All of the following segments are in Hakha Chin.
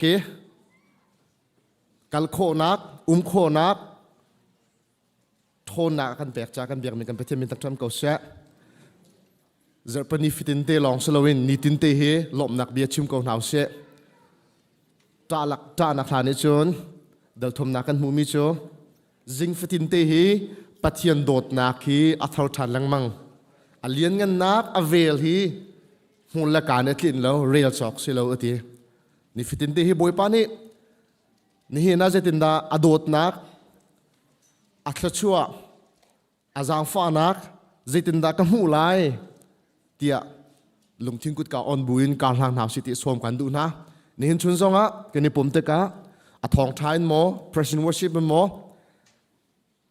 Ke kal khawhnak, um khawhnak, ṭhawnnak a kan pek ca kan biakmi kan Pathian min takṭam ko seh. Zarhpini fitin te lawng si loin nitin te hi lawmhnak bia chim ko hna usih. Ṭah ṭahnak hla nih cun dalthumnak kan hmuhmi cu zing fatin te hi Pathian dawtnak hi a thar ṭhan lengmang. A lianngannak a vel hi hmur le kaan a tlinh lo rel cawk si lo a ti. Nifatin te hi Bawipa nih nihin ah zeitindah a dawtnak a thluachuah a zaangfahnak zeitindah ka hmuh lai tiah lungthin kutka on buin kar hlang hna usih ti sawm kan duh hna. Nihin chun zongah kan i pum tikah a thawngṭha in maw praise and worship in maw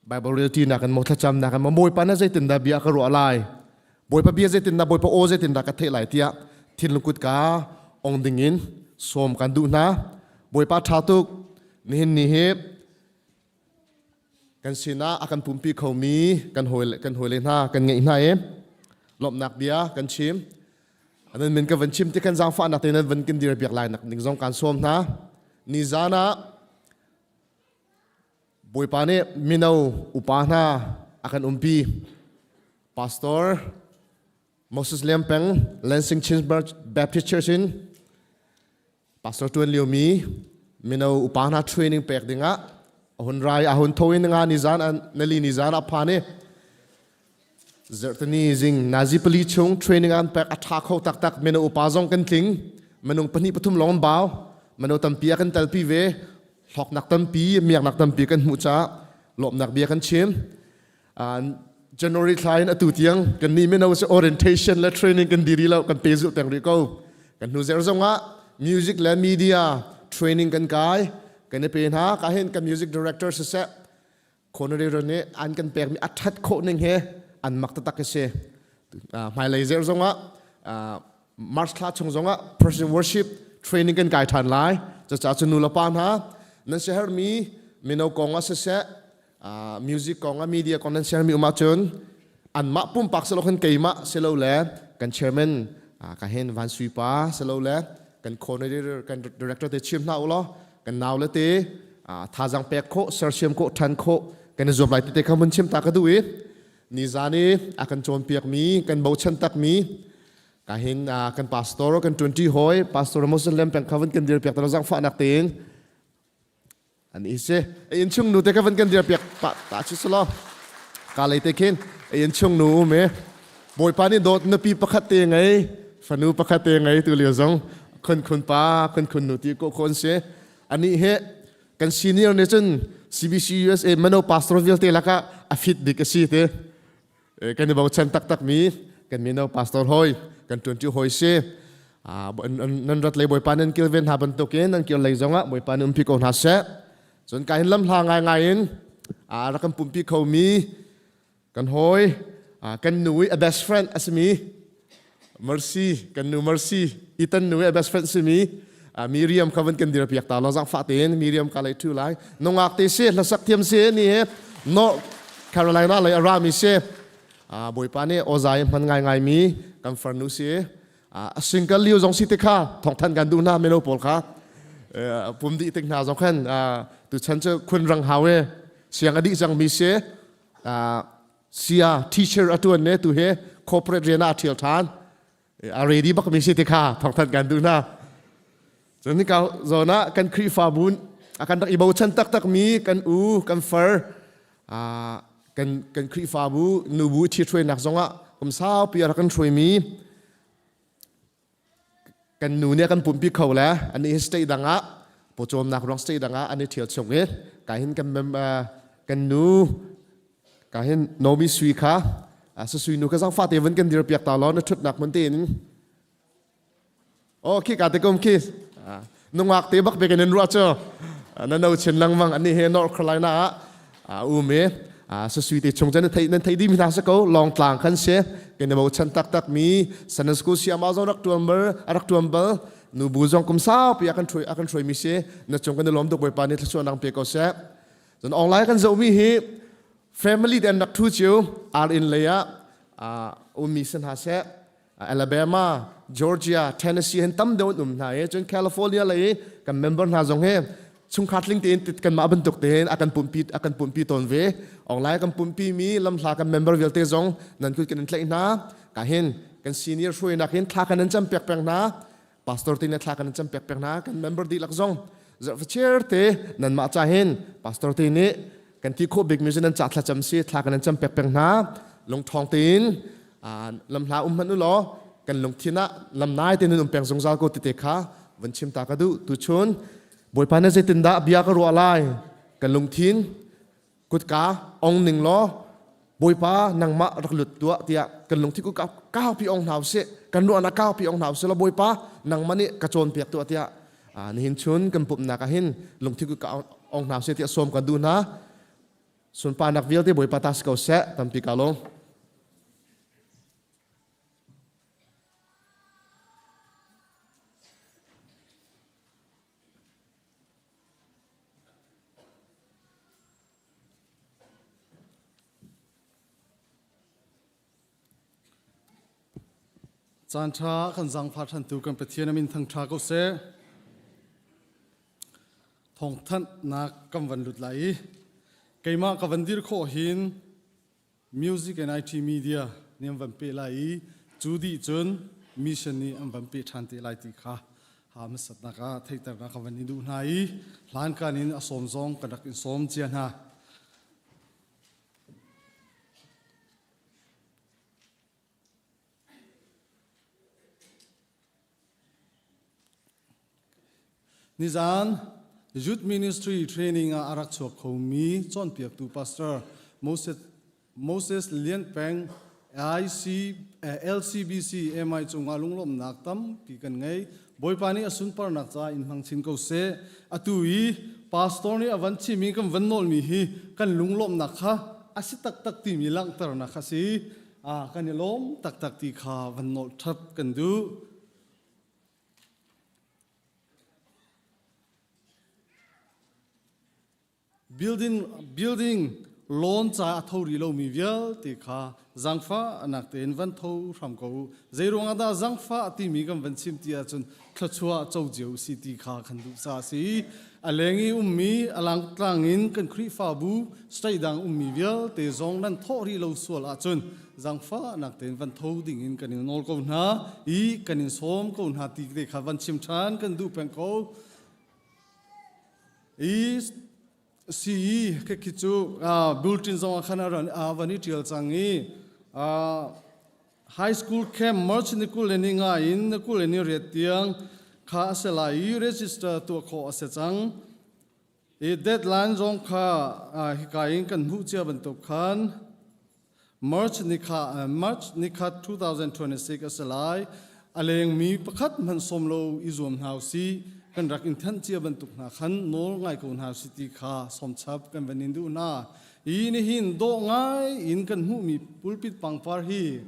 Bible realty nak in maw thlacam nak in maw Bawipa na zeitindah bia ka ruah lai Bawipa bia zeitindah Bawipa aw zeitindah ka theih lai tiah thinlung kutka ong ding in sawm kan duh hna. Bawipa ṭha tuk nihin ni hi kan sinah a kan pumpi khomi kan hawi kan hawile hna kan ngeih hna i lawmhnak bia kan chim. Anan min ka van chim ti kan zaangfahnak te nan van kan dir biak lai nak ding zong kan sawm hna. Ni zan ah Bawipa nih mino upa hna a kan umpi. Pastor Moses Liam Peng Lansing Chin Baptist Church in Pastor tuan liomi mino upa hna training pek dingah a hun rai a hun tho in nga ni zan nali ni zan a phan i zarhtani zing nazi pali chung training an pek a tha kho taktak mino upa zong kan tling minung pahnih pathum lawng an bau mino tampi a kan telpi ve hlawknak tampi miaknak tampi kan hmuh caah lawmnak bia kan chim. January thla in atu tiang kan nih mino si orientation le training kan diri lo kan pe zulh peng rih ko. Kan hnu zer zong ah music le media training kan kai kan i pe hna. Ka hin kan music director siseh coordinator nih an kan pekmi a that khawh ning he an mak taktak si. Hmailei zer zong ah March thla chung zong ah person worship training kan kai ṭhan lai. Cucaah cu nu le pa hna nan siaherhmi mino kong ah siseh music kong ah media kong nan siaherhmi um ahcun anmah pumpak silo khan keimah silo le kan chairman ka hen Van Sui pa silo le kan coordinator kan director te chim hna u law kan nau le te thazang pek khawh sersiam khawh ṭhan khawh kan i zuam lai ti te kha mun chim ta ka duh i nizan i a kan cawnpiakmi kan bochan takmi ka hin kan pastor kan ṭuanṭi hawi pastor Moses Lem peng kha van kan dir piak ta zangfahnak tein an i si in chung nu te ka van kan dir piak pa ta chu salo ka lei te khin in chung nu um e bawipa nih dawt nupi pakhat te ngei fanu pakhat te ngei tu lio zong khun khun pa khun khun nu ti ko khon si ani he kan senior nih cun CBC USA mano pastor vialte lakah a fit bik a si te kan i bochan taktak mi kan mino pastor hoi kan ṭuanṭi hoi si nan rat lei bawipa nan kilven hna bantukin nan kir lei zongah bawipa nih umpi ko hna seh cun ka hin lam hla ngai ngai in rak kan pumpi kho mi kan hawi kan nu i a best friend a simi Mercy kan nu Mercy Ethan nu i a best friend simi Miriam kha van kan dir piak ta lo zangfah tein Miriam ka lei thu lai nungak te si hlasak thiam si ni he North Carolina lei a rami si Bawipa nih ozai hman ngai ngai mi kan farnu si a single liu zong si te kha thongthan kan duh hna mino pawl kha pum dih tik hna zong khan tu chan cu khun rang hawe siang a dih cang mi si sia teacher a tuan ne tu he corporate rian ah a thial than a ready bak mi si te kha thongthan kan duh hna cun nika zawn ah kan Khrihfabu a kan rak i bochan taktak mi kan u kan far kan kan Khrihfabu nubu thi hruainak zongah kum saupi a rak kan hruai mi Kan nu nih a kan pumpi kho le ani hi state dang ah pawcawmnak ruang state dang ah an i ṭhial chung i ka hin kan mem kan nu ka hin Nomi Sui kha Sui nu kha zangfa te vun kan dir piak ta law na ṭhutnak hmun tein oh khi ka te kum khi nungak te bak be kan in ruah cu na no chin lengmang ani he North Carolina ah um i sasui te chung cun thei nan thei dimi hna sa ko lawngtlang khan si kan i bochan taktak mi San School siama zong rak tuan bal a rak tuan bal nu bu zong kum saupi a kan hruai a kan hruai mi si na cung kan i lawm tuk bawipa nih thluachuah nang pe ko seh cun online kan zoh mi hi family den rak thu chiu ar in lei ah ummi si hna seh. Alabama, Georgia, Tennessee hin tam deuh an um hna i cun California lei i kan member hna zong hi chungkhar tling tein kanmah bantuk tein a kan pumpi a kan pumpi tawn ve. Online kan pumpi mi lamhla kan member vialte zong nan kut kan in tlaih hna. Ka hin kan senior hruainak hin thla kan in cam piak peng hna. Pastor te nih thla kan in cam piak peng hna. Kan member dihlak zong zarhfachiar te nanmah ca hin pastor te nih kan ti khawh bik mi cu nan ca thlacam si thla kan in cam piak peng hna. Lungṭhawng tein lamhla um hmanh u law kan lungthin ah lamnai te nan um peng zungzal ko tete kha van chim ta ka duh tuchun Bawipa nih zeitindah bia ka ruah lai kan lungthin kutka ong ning law Bawipa nangmah rak lut tuah tiah kan lungthin kutka kaupi ong hna usih kan ruahnak kaupi ong hna usih law Bawipa nangmah nih ka cawnpiak tuah tiah nihin chun kan pumhnak ah hin lungthin kutka ong hna usih tiah sawm kan duh hna Sunparnak vialte Bawipa ta si ko seh. Tampi ka lawm. Caan ṭha kan zaangfah ṭhantu kan Pathian a min thangṭha ko seh. Thawngthanhnak kan van lut lai i keimah ka van dir khawh hin Music and IT Media nih an van peh lai i cu dih cun mission nih an van peh ṭhan te lai ti kha ha hmasatnak ah theihternak ka van i duh hna i hlankan in a sawm zong kan rak in sawm cia hna. Nizan Youth Ministry training ah a rak chuak khomi cawnpiaktu Pastor Moses, Moses Lian Peng IC, LCBC MI cungah lunglawmhnak tampi kan ngei. Bawipa nih a sunparnak caah in hmang chin ko seh. Atu i pastor nih a van chimmi kan van nawlmi hi kan lunglawmhnak kha a si taktak timi langhternak kha si. Ah, kan i lawm taktak ti kha van nawl ṭhap kan duh. Building, building loan ca a tho rih lomi vialte kha zaangfahnak tein van tho hram ko u. Zeiruang ah dah zaangfah timi kan van chim ti ahcun thluachuah co cio si ti kha kan duh caah a si. A leng i ummi, a langtlang in kan Khrihfabu state dang ummi vialte zong nan thawh rih lo sual ahcun zaangfahnak tein van tho ding in kan in nawl ko hna i kan in sawm ko hna ti te kha van chim ṭhan kan duh peng ko. I CE khi cu bulletin zong ah khan a ran a van i ṭial cang i high school camp March ni 20 le ni nga in ni 20 le ni riat tiang kha a si lai i register tuah khawh a si cang. I deadline zong kha hika in kan hmuh cia bantuk khan March ni kha March ni khat 2026 a si lai. A lengmi pakhat hmanh sawm lo i zuam hna usih. Kan rak in thanh cia bantuk hna khan nawl ngai ko hna usih ti kha sawm chap kan van in duh hna. Hi nihin dawh ngai in kan hmuhmi pulpit pangpar hi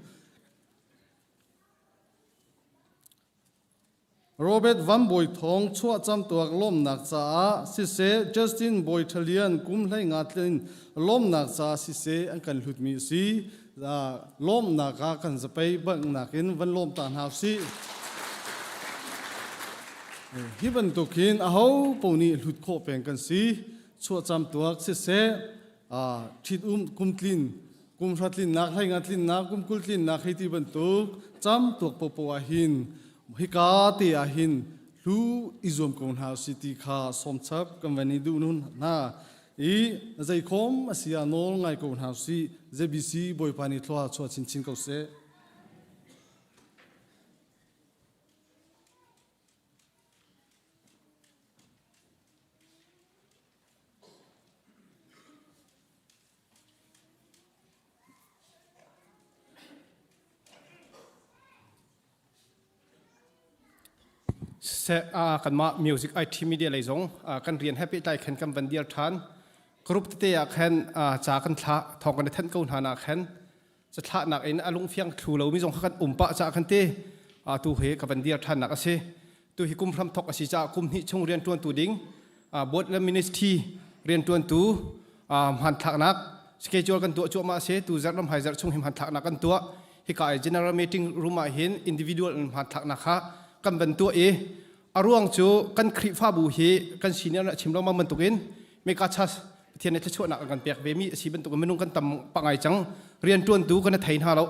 Robert Van Bawi Thawng chuahcam tuak lawmhnak caah siseh, Justin Bawi Ṭha Lian kum 15 tlin lawmhnak caah siseh an kan hlutmi a si. Lawmhnak ah kan zapei banghnak in van lawm ta hna usih. Hi bantuk hin aho paoh nih hlut khawh peng kan si. Chuahcam tuak siseh, ṭhit um kum tlin kum hra tlinnak hlei nga tlinnak kum 20 tlinnak hei ti bantuk cam tuak popo ah hin hika te ah hin hlu i zuam ko hna si ti kha sawm chap kan van i duh nun hna i zeikhom a si ah nawl ngai ko hna si JBC Bawipa nih thlua chuah chinchin ko seh. Siseh, kanmah music IT media lei zong kan rian he pehtlai khan kan van dir ṭhan. Group tete ah khan ca kan thlah, thawng kan i thanh ko hna nak khan cathlahnak in a lungfiang thlu lomi zong kha kan um pah caah khan ti tu hi ka van dir ṭhannak a si. Tu hi kum hramthok a si caah kum hnih chung rianṭuantu ding board le ministry rianṭuantu hmanthlaknak schedule kan tuah cuahmah a si. Tu zarh ram hai zarh chung hi hmanthlaknak kan tuah. Hika i general meeting room ah hin individual in hmanthlaknak kha kan van tuah i a ruang cu kan Khrihfabu hi kan senior nih a chim lengmang bantukin Mega Church Pathian nih thluachuahnak an kan pek ve mi a si bantukin minung kan tam pah ngai cang. Rianṭuantu kan i thei hna lo.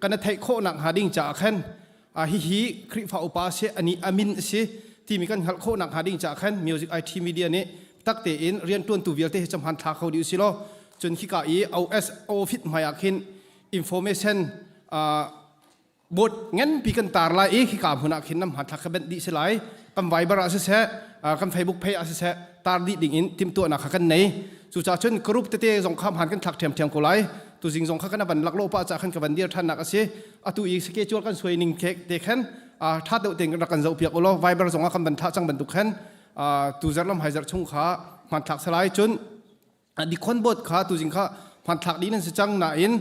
Kan i theih khawhnak hnga ding caah khan hihi Khrihfa upa si ani amin a si timi kan hngalh khawhnak hnga ding caah khan Music IT Media nih tak tein rianṭuantu vialte hi camhan thla kho dih usih law cun khika i OS office hmai ah khin information board nganpi kan tar lai i khika hmun ah khin nam hmanthlak kha benh dih si lai kan Viber ah siseh kan Facebook page ah siseh tar dih ding in timhtuahnak kha kan nei cucaah cun group tete zong kha hman kan thlak ṭhiamṭhiam ko lai tuzing zong kha kan van lak lo pa ca khan ka van dir ṭhannak a si atu i schedule kan suai ning te khan ṭha deuh tein rak kan zoh piak ulaw Viber zong ah kan van thlah cang bantuk khan tu zarh lam hai zarh chung kha hmanthlak salai cun dikhon bot kha tuzing kha hmanthlak dih nan si cang nain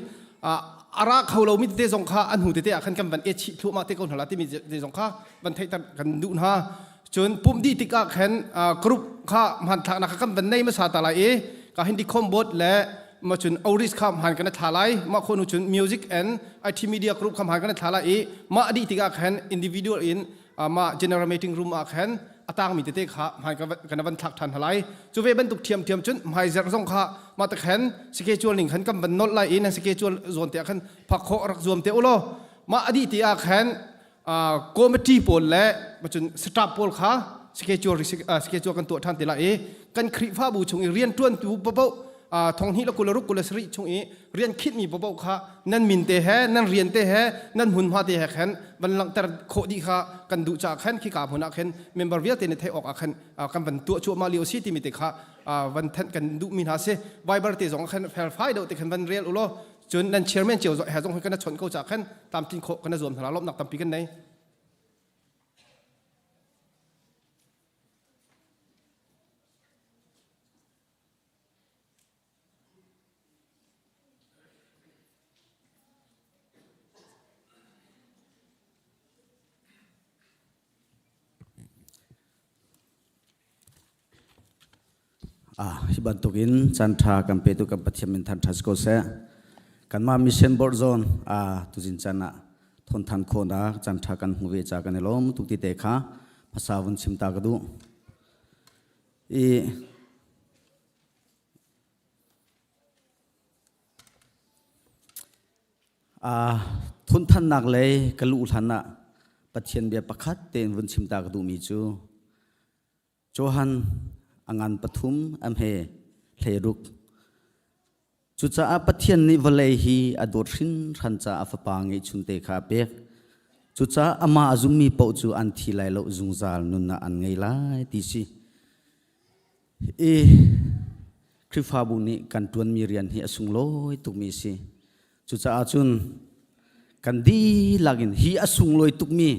a ra kho lomi tete zong kha an hnu tete ah khan kan van e chih thluahmah te ko hna la timi te zong kha van theihter kan duh hna cun pumh dih tikah khan group kha hmanthlak nak kha kan van nei hmasa ta lai i ka hin dikhom bot le ma cun oris kha hman kan thla lai ma khonu cun music and IT media group kha hman kan thla lai i ma dih tikah khan individual in mah general meeting room ah khan a tangmi tete kha hmai kan van thlak ṭhan hna lai cu ve bantuk ṭhiamṭhiam cun hmaizerh zong kha mah te khan schedule ning khan kan van nolh lai i nan schedule zawn te ah khan phak khawh rak zuam te u law mah a dih ti ah khan committee pawl le cun staff pawl kha schedule schedule kan tuah ṭhan te lai i kan Khrihfabu chung i rianṭuantu paoh thonghnih le 26 27 chung i rian khitmi paoh kha nan min te he nan rian te he nan hmunhma te he khan van langhter khawh dih kha kan duh caah khan khika hmun ah khan member vialte nih theih awk ah khan kan van tuah cuahmah lio si timi te kha van thanh kan duhmi hna si Viber te zong khan felfai deuh te khan van rel u law cun nan chairman cio he zong kan chawnh ko caah khan tlamtlin khawh kan zuam hna lawmhnak tampi kan nei. Ah, hi bantukin caan ṭha kan petu kan Pathian min than ṭha si ko seh. Kanmah mission board zone ah tuzin caan ah thawnthan khawhnak caan ṭha kan hmu ve ca kan i lawm tuk ti te kha hmasa vun chim ta ka duh. I Thunthannak lei ka luh hlan ah Pathian bia pakhat tein vun chim ta ka duhmi cu Johan a ngan pathum a hme 16 Cucaah Pathian nih vawlei hi a dawt hrinhran caah a fapa ngeihchunte kha a pek. Cucaah amah a zummi paoh cu an thi lai lo zungzal nunnak an ngei lai ti si. I Khrihfabu nih kan ṭuanmi rian hi a sunglawi tukmi a si. Cucaah cun kan dihlak in hi a sunglawi tukmi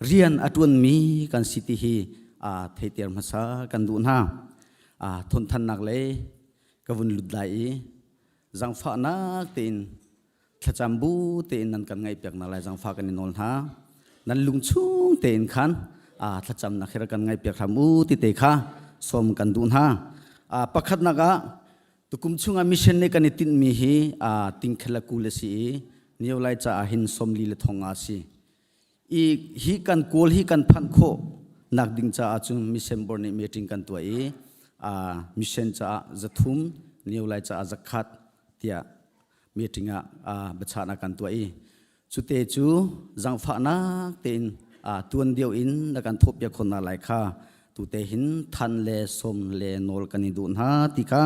rian a ṭuanmi kan si ti hi aa theihter hmasa kan duh hna. Aa thawnthannak lei ka vun lut lai i zangfahnak tein thlacam bu tein nan kan ngaihpiaknak lai zangfah kan i nawl hna. Nan lung chung tein khan thlacamnak hi rak kan ngaihpiak hram u ti te kha sawm kan duh hna. Pakhatnak ah tukum chungah mission nih kan i tinhmi hi tingkhel le kul a si i nio lai caah hin 40 le thong a si. I hi kan kawl hi kan phanh khawh nak ding caah cun mission board nih meeting kan tuah i mission caah 300 nio lai caah 100 tiah meeting ah biachahnak kan tuah i cute cu zangfahnak tein tuan deuh in na kan thawhpiak khawh hna lai kha tute hin than le som le nawl kan i duh hna ti kha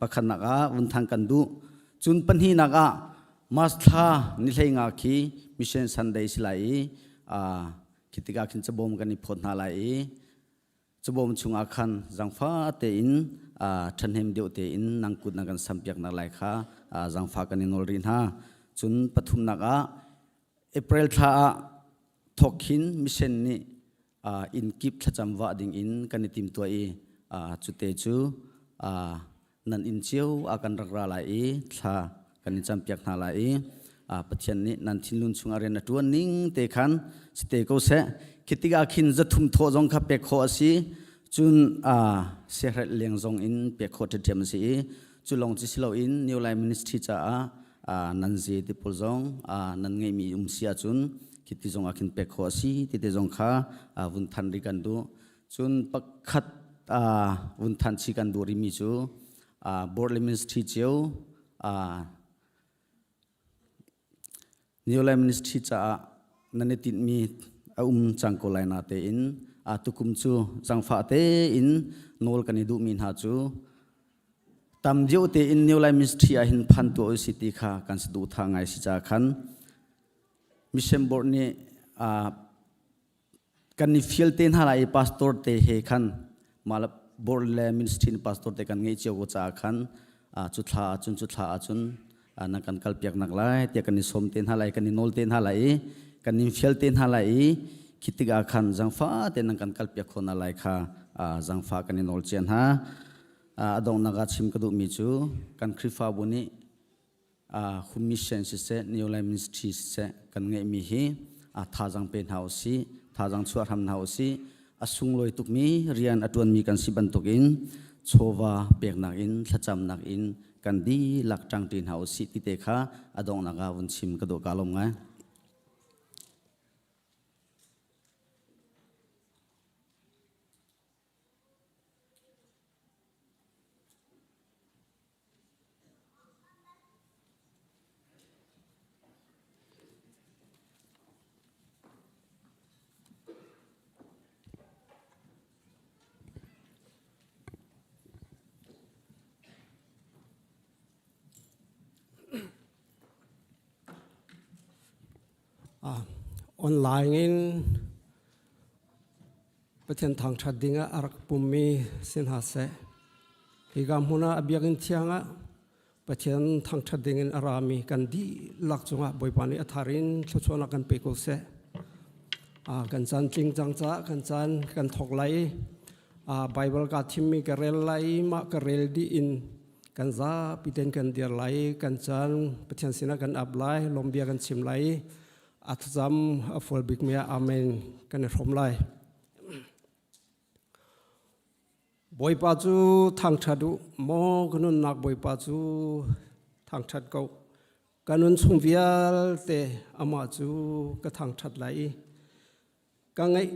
pakhatnak ah vun than kan duh cun pahnihnak ah March thla ni 15 khi Mission Sunday si lai i khi tikah khin cabawm kan i phawt hna lai i Cabawm chungah khan zangfa tein ṭhahnem deuh tein nang kut na kan sampiaknak lai kha zangfa kan i nawl rih hna. Cun pathumnak ah April thla ah thawk khin mission nih inn kip thlacam vah ding in kan i timtuah i cute cu nan inn cio ah kan rak ra lai i thla kan in campiak hna lai i Pathian nih nan thinlung chungah rian a ṭuan ning te khan si te ko seh. Khi tikah khin 300 thawh zong kha pek khawh a si. Cun siaherh leng zong in pek khawh ṭhiamṭhiam a si i cu lawng ci si loin New Life Ministry caah. Nan ze ti pawl zong nan ngeihmi um si ahcun khi ti zong ah khin pek khawh a si ti te zong kha vun than rih kan duh. Cun pakhat vun than chi kan duh rihmi cu board le ministry cio New Life Ministry caah nan i tinhmi a um cang ko lai na tein tukum cu zangfah tein nawl kan i duhmi hna cu tam deuh tein New Life Ministry ah hin phan tuah u si ti kha kan saduhthah ngai si ca khan Mission Board nih kan i fial te hna lai i pastor te he khan mah board le ministry pastor te kan ngeih cio ko caah khan cu thla ahcun cu thla ahcun nan kan kalpiak nak lai tiah kan i sawm te hna lai kan i nawl te hna lai i kan in fial te hna lai i khi tikah khan zangfa te nan kan kalpiak khawh hna lai kha zangfa kan i nawl cia hna. A donghnak ah chim ka duhmi cu kan Khrihfabu nih Hum Mission siseh, New Life Ministry siseh kan ngeihmi hi thazaang pe hna usih, thazaang chuah hram hna usih. A sunglawi tukmi rian a ṭuanmi kan si bantukin chawva peknak in, thlacamnak in kan dihlak ṭangṭi hna usih ti te kha a donghnak ah vun chim ka duh ka lawm ngai. Online in Pathian thangṭhat dingah a rak pummi si hna seh. Hika hmun ah a biakinn thiang ah Pathian thangṭhat dingin a rami kan dihlak cungah Bawipa nih a thar in thluachuahnak kan pe ko seh. Kan caan tling cang caah kan caan kan thawk lai i Bible kaa thimmi ka rel lai i mah ka rel dih in kan zapi tein kan dir lai i kan caan Pathian sinah kan ap lai, lawmbia kan chim lai i a thlacam a fual bikmi ah amen kan i hrawm lai. Bawipa cu thangṭhat u, maw ka nunnak Bawipa cu thangṭhat ko. Ka nun chung vialte amah cu ka thangṭhat lai i ka ngeih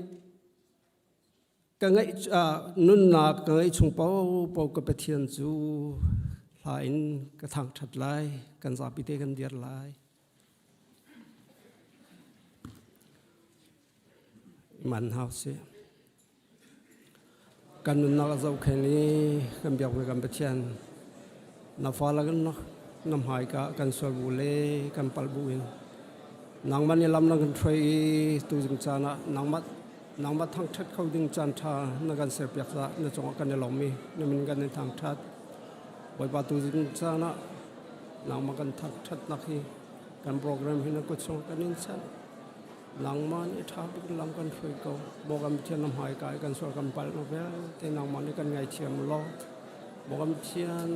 ka ngeih nunnak ka ngeih chung paohpaoh ka Pathian cu hla in ka thangṭhat lai, kan zapi te kan dir lai. Man hau si. Kan nunnak a zohkhenh i kan biak ve kan Pathian. Na fale kan na hmaika kan sual bu le kan palh bu in nangmah nih lam na kan hruai i tuzing caan ah nangmah nangmah thangṭhat kho ding caan ṭha na kan serpiak caah na cungah kan i lawm i na min kan in thangṭhat. Bawipa tuzing caan ah nangmah kan thangṭhatnak hi kan program hi na kut chung kan in chanh. Nangmah nih ṭha bik lam kan hruai ko. Maw kan Pathian na hmaika i kan sual kan palhnak vialte nangmah nih kan ngaithiam law maw kan Pathian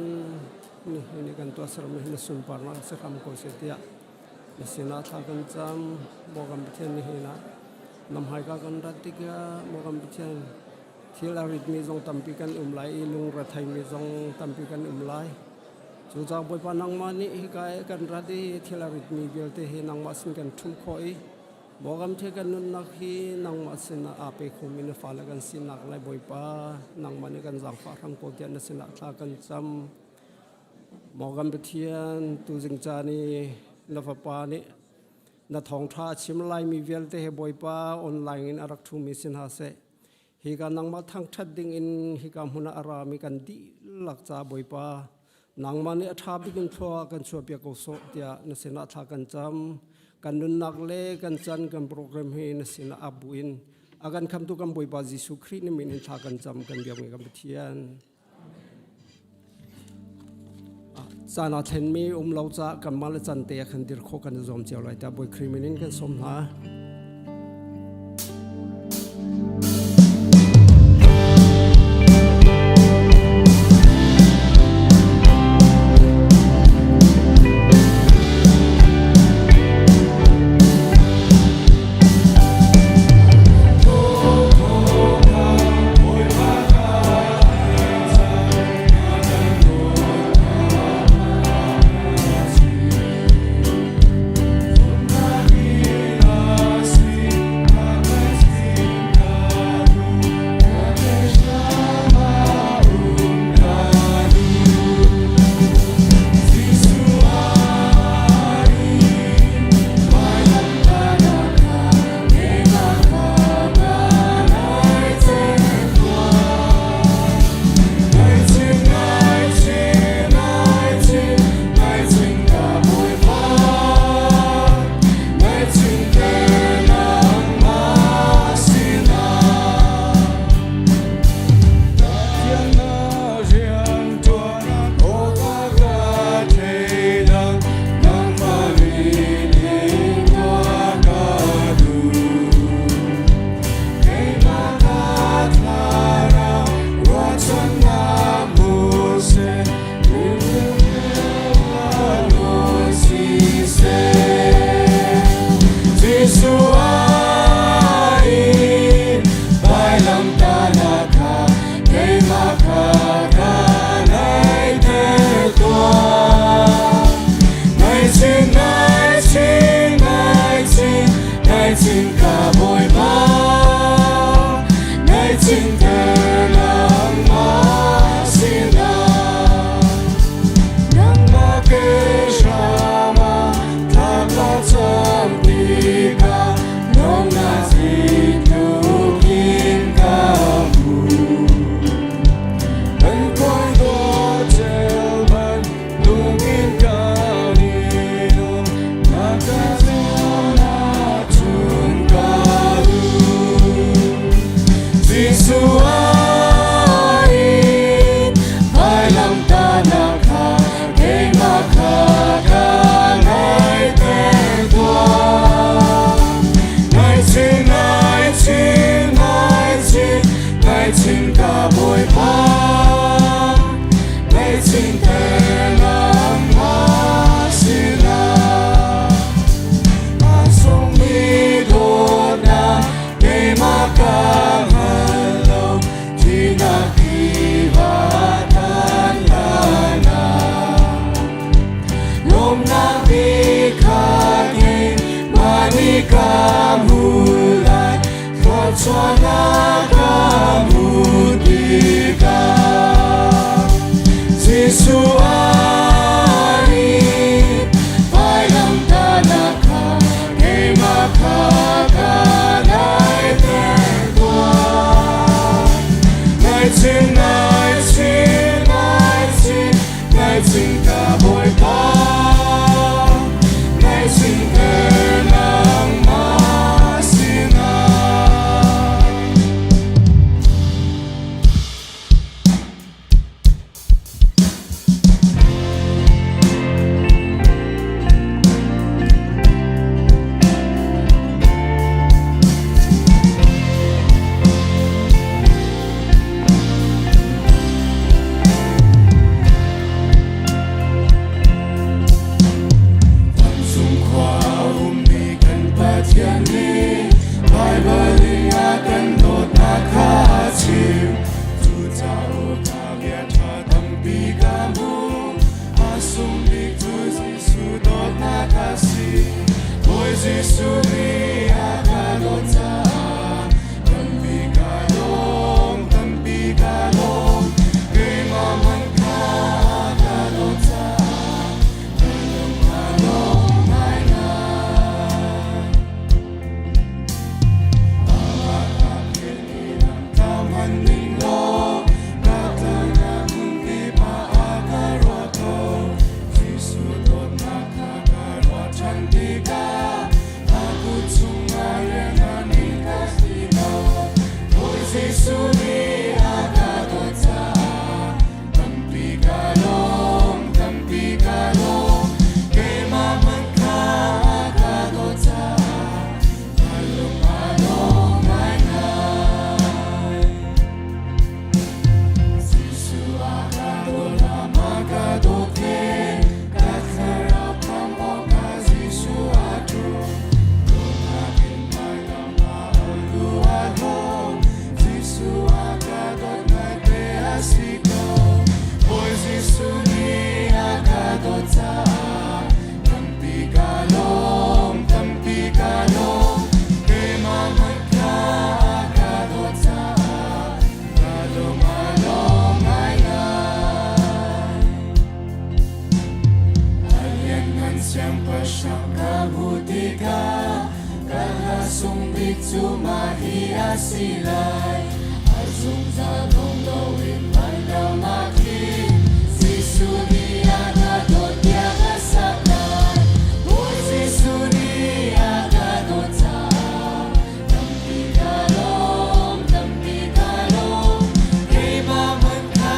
nihin i kan tuahsermi hi na sunparnak si hram ko seh tiah na sinah thla kan cam. Maw kan Pathian nihin ah na hmaika kan rat tikah maw kan Pathian thil a ritmi zong tampi kan um lai i lungretheimi zong tampi kan um lai. Cucaah Bawipa nangmah nih hika i kan rat i thil a ritmi vialte hi nangmah sin kan ṭhumh khawh i Bawkam thil kan nunnak hi nangmah sinah aa pe khomi na fale kan sinak lai Bawipa nangmah nih kan zaangfah hram ko tiah na sinah thla kan cam. Maw kan Pathian tuzing caan i na fapa nih na thawngṭha a chim laimi vialte he Bawipa online in a rak ṭhumi si hna seh. Hika nangmah thangṭhat dingin hika hmun ah a rami kan dihlak ca Bawipa nangmah nih a ṭha bik in thlua kan chuahpiak ko sawh tiah na sinah thla kan cam. Kan nunnak le kan chan kan program hi na sinah ap buin a kan khamtu kan Bawipa Jesuh Khrih na min in thla kan cam kan biakmi kan Pathian. Caan aa thlenmi um lo caah kanmah le can te ah khan dir khawh kan i zuam cio lai tiah Bawi Khrih min in kan sawm hna. ka hmu lai thluachuahnak ka hmu tikah Jesuh ari vailamtahnak kha keimah kha ka daiter tuah Ngaihchin ngaihchin ngaihchin ngaihchin ka Bawipa ngaihchin ter nangmah sinah. Vancung khua ummi kan Pathian nih Baibal in a kan dawtnak kha a chim. Cucaah ka bia ṭha tampi ka hmu. A sung bik cu Jesuh dawtnak a si. Bawi Jesuh nih a ka dawt caah tampi ka lawm, tampi ka lawm. Keimah hmanh kha a ka dawt caah ka lung a lawm ngaingai. Amah ka philh i lam ka hman ning law ka tlainak hmunkip ah a ka ruah ko. Jesuh dawtnak kha ka ruah ṭhan tikah a kut chungah rian a ni ka si ko. Bawi Jesuh nih a ka dawt caah tampi ka lawm, tampi ka lawm. Keimah hmanh kha a ka dawt caah ka lung a lawm ngaingai. Jesuh a ka dawt, amah ka dawt ve, ka thlarau khamh awkah Jesuh a ṭum. Dawtnak in vailam ah a lu a hlawm, Jesuh a ka dawt ngaite a si ko. Bawi Jesuh nih a ka dawt caah tampi ka lawm, tampi ka lawm. Keimah hmanh kha a ka dawt caah ka lung a lawm ngaingai. A lianngan siangpahrang ka hmuh tikah ka hla sung bik cu mah hi a si lai. A zungzal dong loin vailam ah khin Jesuh nih a ka dawt tiah ka sak lai. Bawi Jesuh nih a ka dawt caah tampi ka lawm, tampi ka lawm. Keimah hmanh kha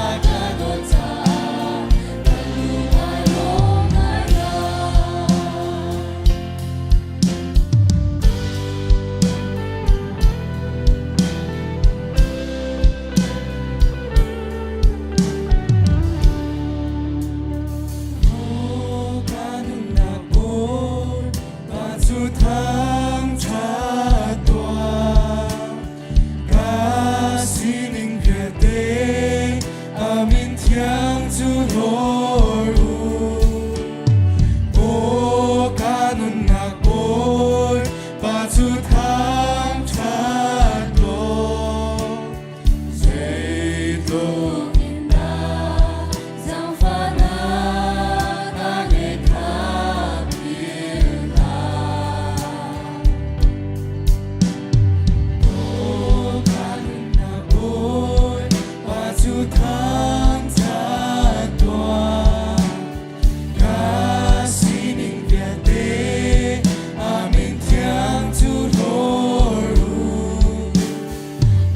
a ka dawt caah ka lung a lawm ngaingai. Maw ka nunnak Bawi, pa cu thangṭhat tuah. Ka sining vialte a min thiang cu hlawr u. Maw ka nunnak Bawi, pa cu thangṭhat tuah. Zeitluk in dah zaangfahnak a ngeih kha philh hlah. Maw ka nunnak Bawi, pa cu thangṭhat tuah. Ka sining vialte a min thiang cu hlawr u.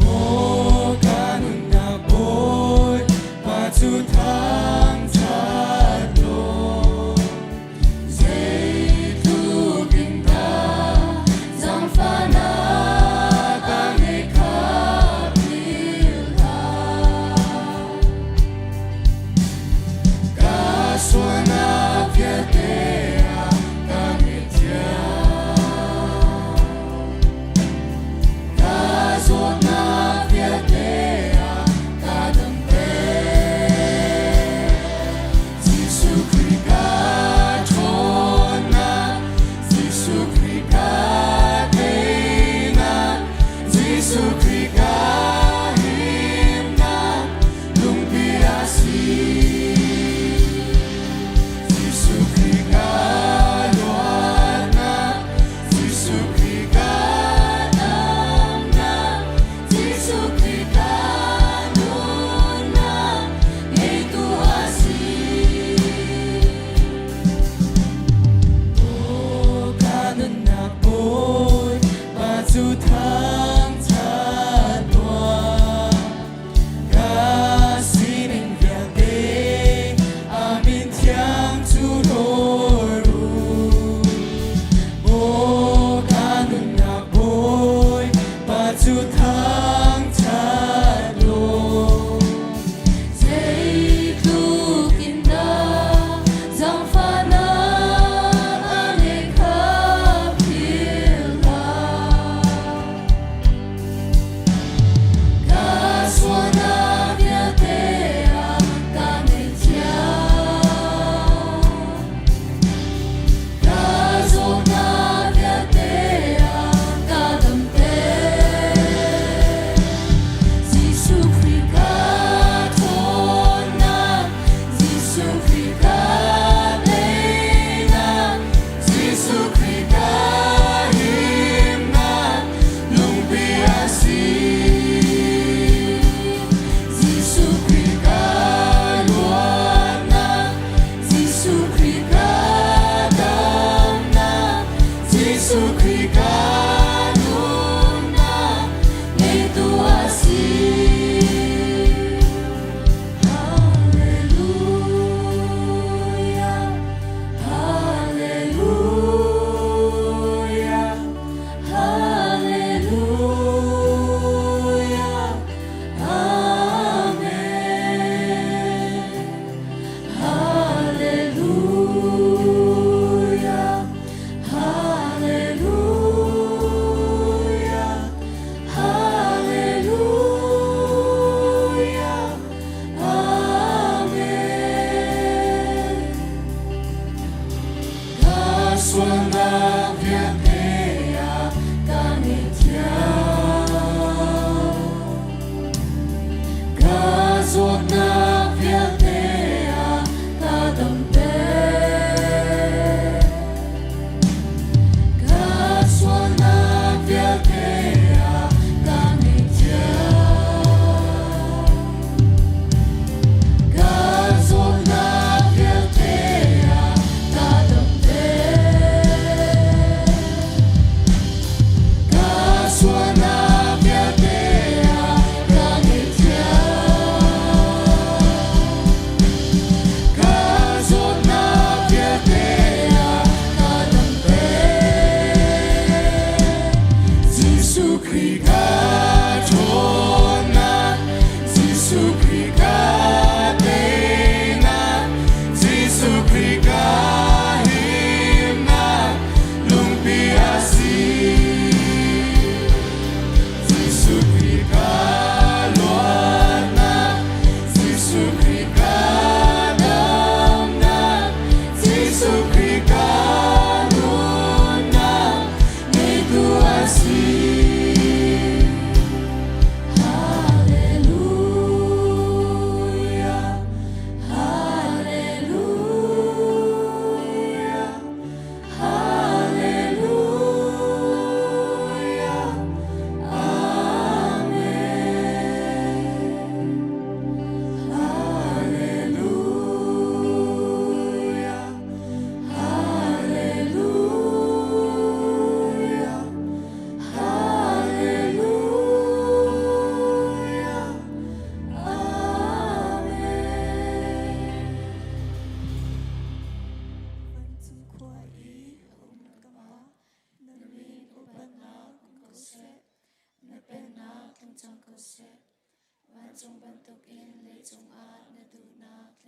Maw ka nunnak Bawi, pa cu thangṭhat law. Zeitluk in dah zaangfahnak a ngeih kha philh hlah. Ka sualnak vialte ah ka ngaihthiam. Ka zawtnak vialte ah ka damter. Jesuh Khrih ka ṭhawnnak, Jesuh Khrih ka.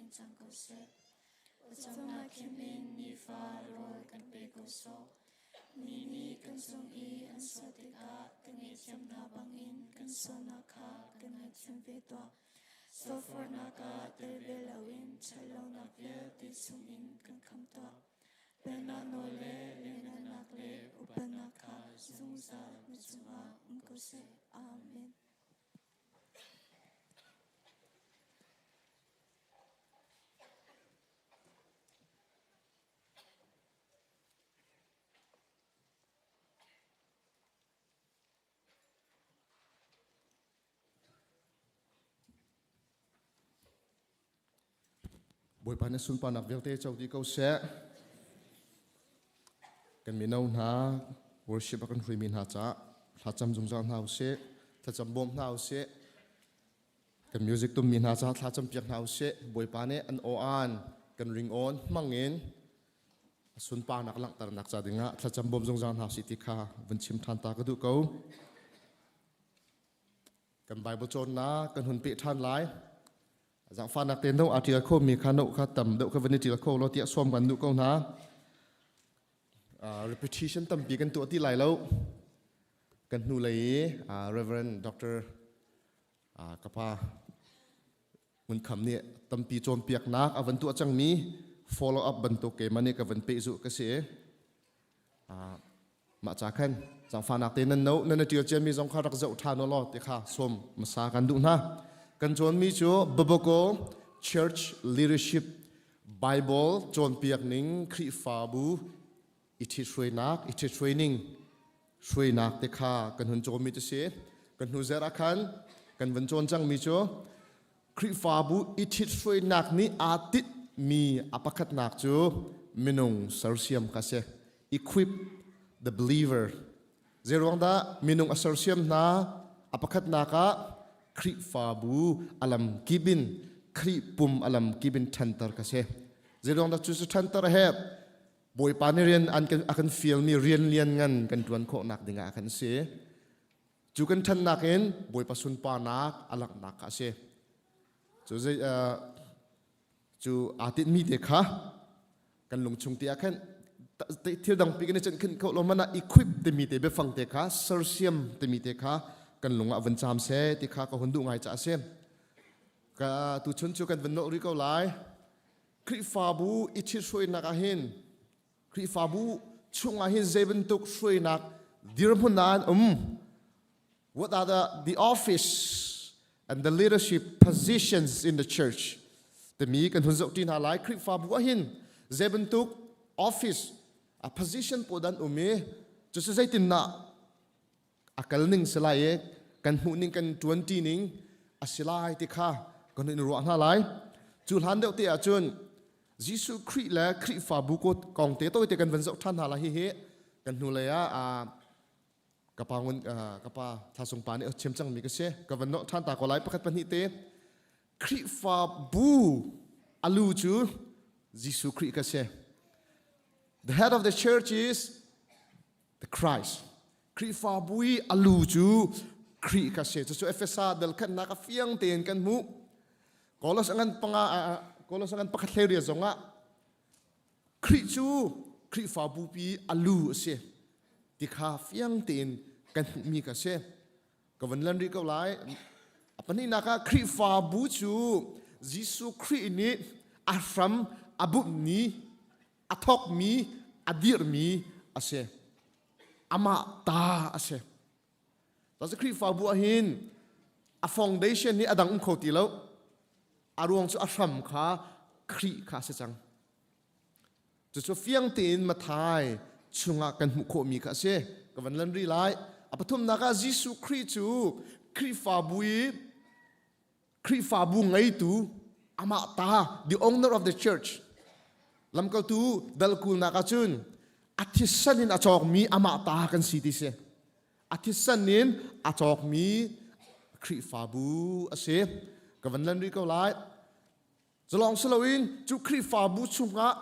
in cang ko seh. Pawcawmnak khim in nifa rawl kan pe ko sawh. Mi nih kan cung i an sual tikah kan ngaihthiam hna bangin kan sualnak kha kan ngaihthiam ve tuah. Sualforhnak ah tel ve loin ṭhatlonak vialte chungin kan khamh tuah. Pennak nawl le lianhngannak le upatnak kha zungzal na cungah um ko seh. Amen. Bawipa nih sunparnak vialte co dih ko seh. Kan mino hna worship a kan hruaimi hna caah thlacam zungzal hna usih, thlacam bawm hna usih. Kan music tummi hna caah thlacam piak hna usih. Bawipa nih an aw-aan kan ringawn hmang in a sunparnak langhternak ca dingah thlacam bawm zungzal hna usih ti kha vun chim ṭhan ta ka duh ko. Kan Bible cawnnak kan hun peh ṭhan lai. Zaangfahnak tein no aa ṭial khomi kha no kha tam deuh kha van i ṭial kho law tiah sawm kan duh ko hna. Uh, repetition tampi kan tuah ti lai lo. Kan hnu lei i uh, Reverend Dr. Uh, kapa Ngunkham nih tampi cawnpiaknak a van tuah cangmi follow up bantuk keimah nih ka van pehzuh ka si. Uh, mah ca khan zaangfahnak te nan no nan ṭial ciami zong kha rak zoh ṭhan law ti kha sawm hmasa kan duh hna. Kan cawnmi cu Biblical Church Leadership Bible cawnpiak ning Khrihfabu i ṭhithruainak i ṭhithruaining hruainak te kha kan hun cawnmi cu si. Kan hnu zer ah khan kan van cawn cangmi cu Khrihfabu i ṭhithruainak nih aa tinhmi a pakhatnak cu minung sersiam kha si. Equip the believer. Zeiruang dah minung a sersiam hna? A pakhatnak ah Khrihfabu a lam kip in Khrih pum a lam kip in ṭhanter ka si. Zeiruang dah cu cu ṭhanter a herh? Bawipa nih rian an kan, a kan fialmi rian lian ngan kan ṭuan khawhnak dingah a kan si. Cu kan ṭhannak in Bawipa sunparnak a langhnak kha a si. Cu zei uh, cu aa tinhmi te kha kan lungchung te ah khan thil dangpi kan i cenh khin kho lo man ah equip timi te biafang te kha sersiam timi te kha kan lung ah van caam seh ti kha ka hun duh ngai ca a si. Ka tuchun cu kan van nolh rih ko lai. Khrihfabu i ṭhithruainak ah hin Khrihfabu chungah hin zei bantuk hruainak dirhmun ah an um? What are the, the office and the leadership positions in the church? Timi kan hun zoh ṭi hna lai. Khrihfabu ah hin zei bantuk office, a position pawl dan um i cucu zeitindah a kal ning si lai i kan hmuh ning kan ṭuan ṭi ning a si lai ti kha kan in ruah hna lai. Cu hlan deuh te ahcun Jesuh Khrih le Khrihfabu kong te tawite kan van zoh ṭhan hna lai hihi kan hnulei ah ka pa ngun ka pa Thlasung pa nih a chim cangmi ka si ka van noh ṭhan ta ko lai pakhat pahnih te Khrihfabu alu cu Jesuh Khrih ka si The head of the church is the Christ Khrihfabu i a lu cu Khrih kha si cucu Efesa dal khatnak a fiang tein kan hmuh Kolos ngan panga Kolos ngan pakhat hlei ria zongah Khrih cu Khrihfabu pi a lu a si ti kha fiang tein kan hmuhmi ka si ka van lan rih ko lai a pahnihnak ah Khrihfabu cu Jesuh Khrih nih a hram a bumhmi a thawkmi a dirhmi a si amah ta a si Cun Khrihfabu ah hin a foundation hi a dang um kho ti lo a ruang cu a hram kha Khrih kha a si cang cucu fiang tein Mathai chungah kan hmuh khawhmi kha a si ka van lan rih lai a pathumnak ah Jesuh Khrih cu Khrihfabu i Khrihfabu ngeitu amah ta the owner of the church lamkaltu dal kulnak ahcun a thisen in a cawkmi amah ta kan si ti si a thisen in a cawkmi Khrihfabu a si ka van lan rih ko lai Zulong si loin cu Khrihfabu chungah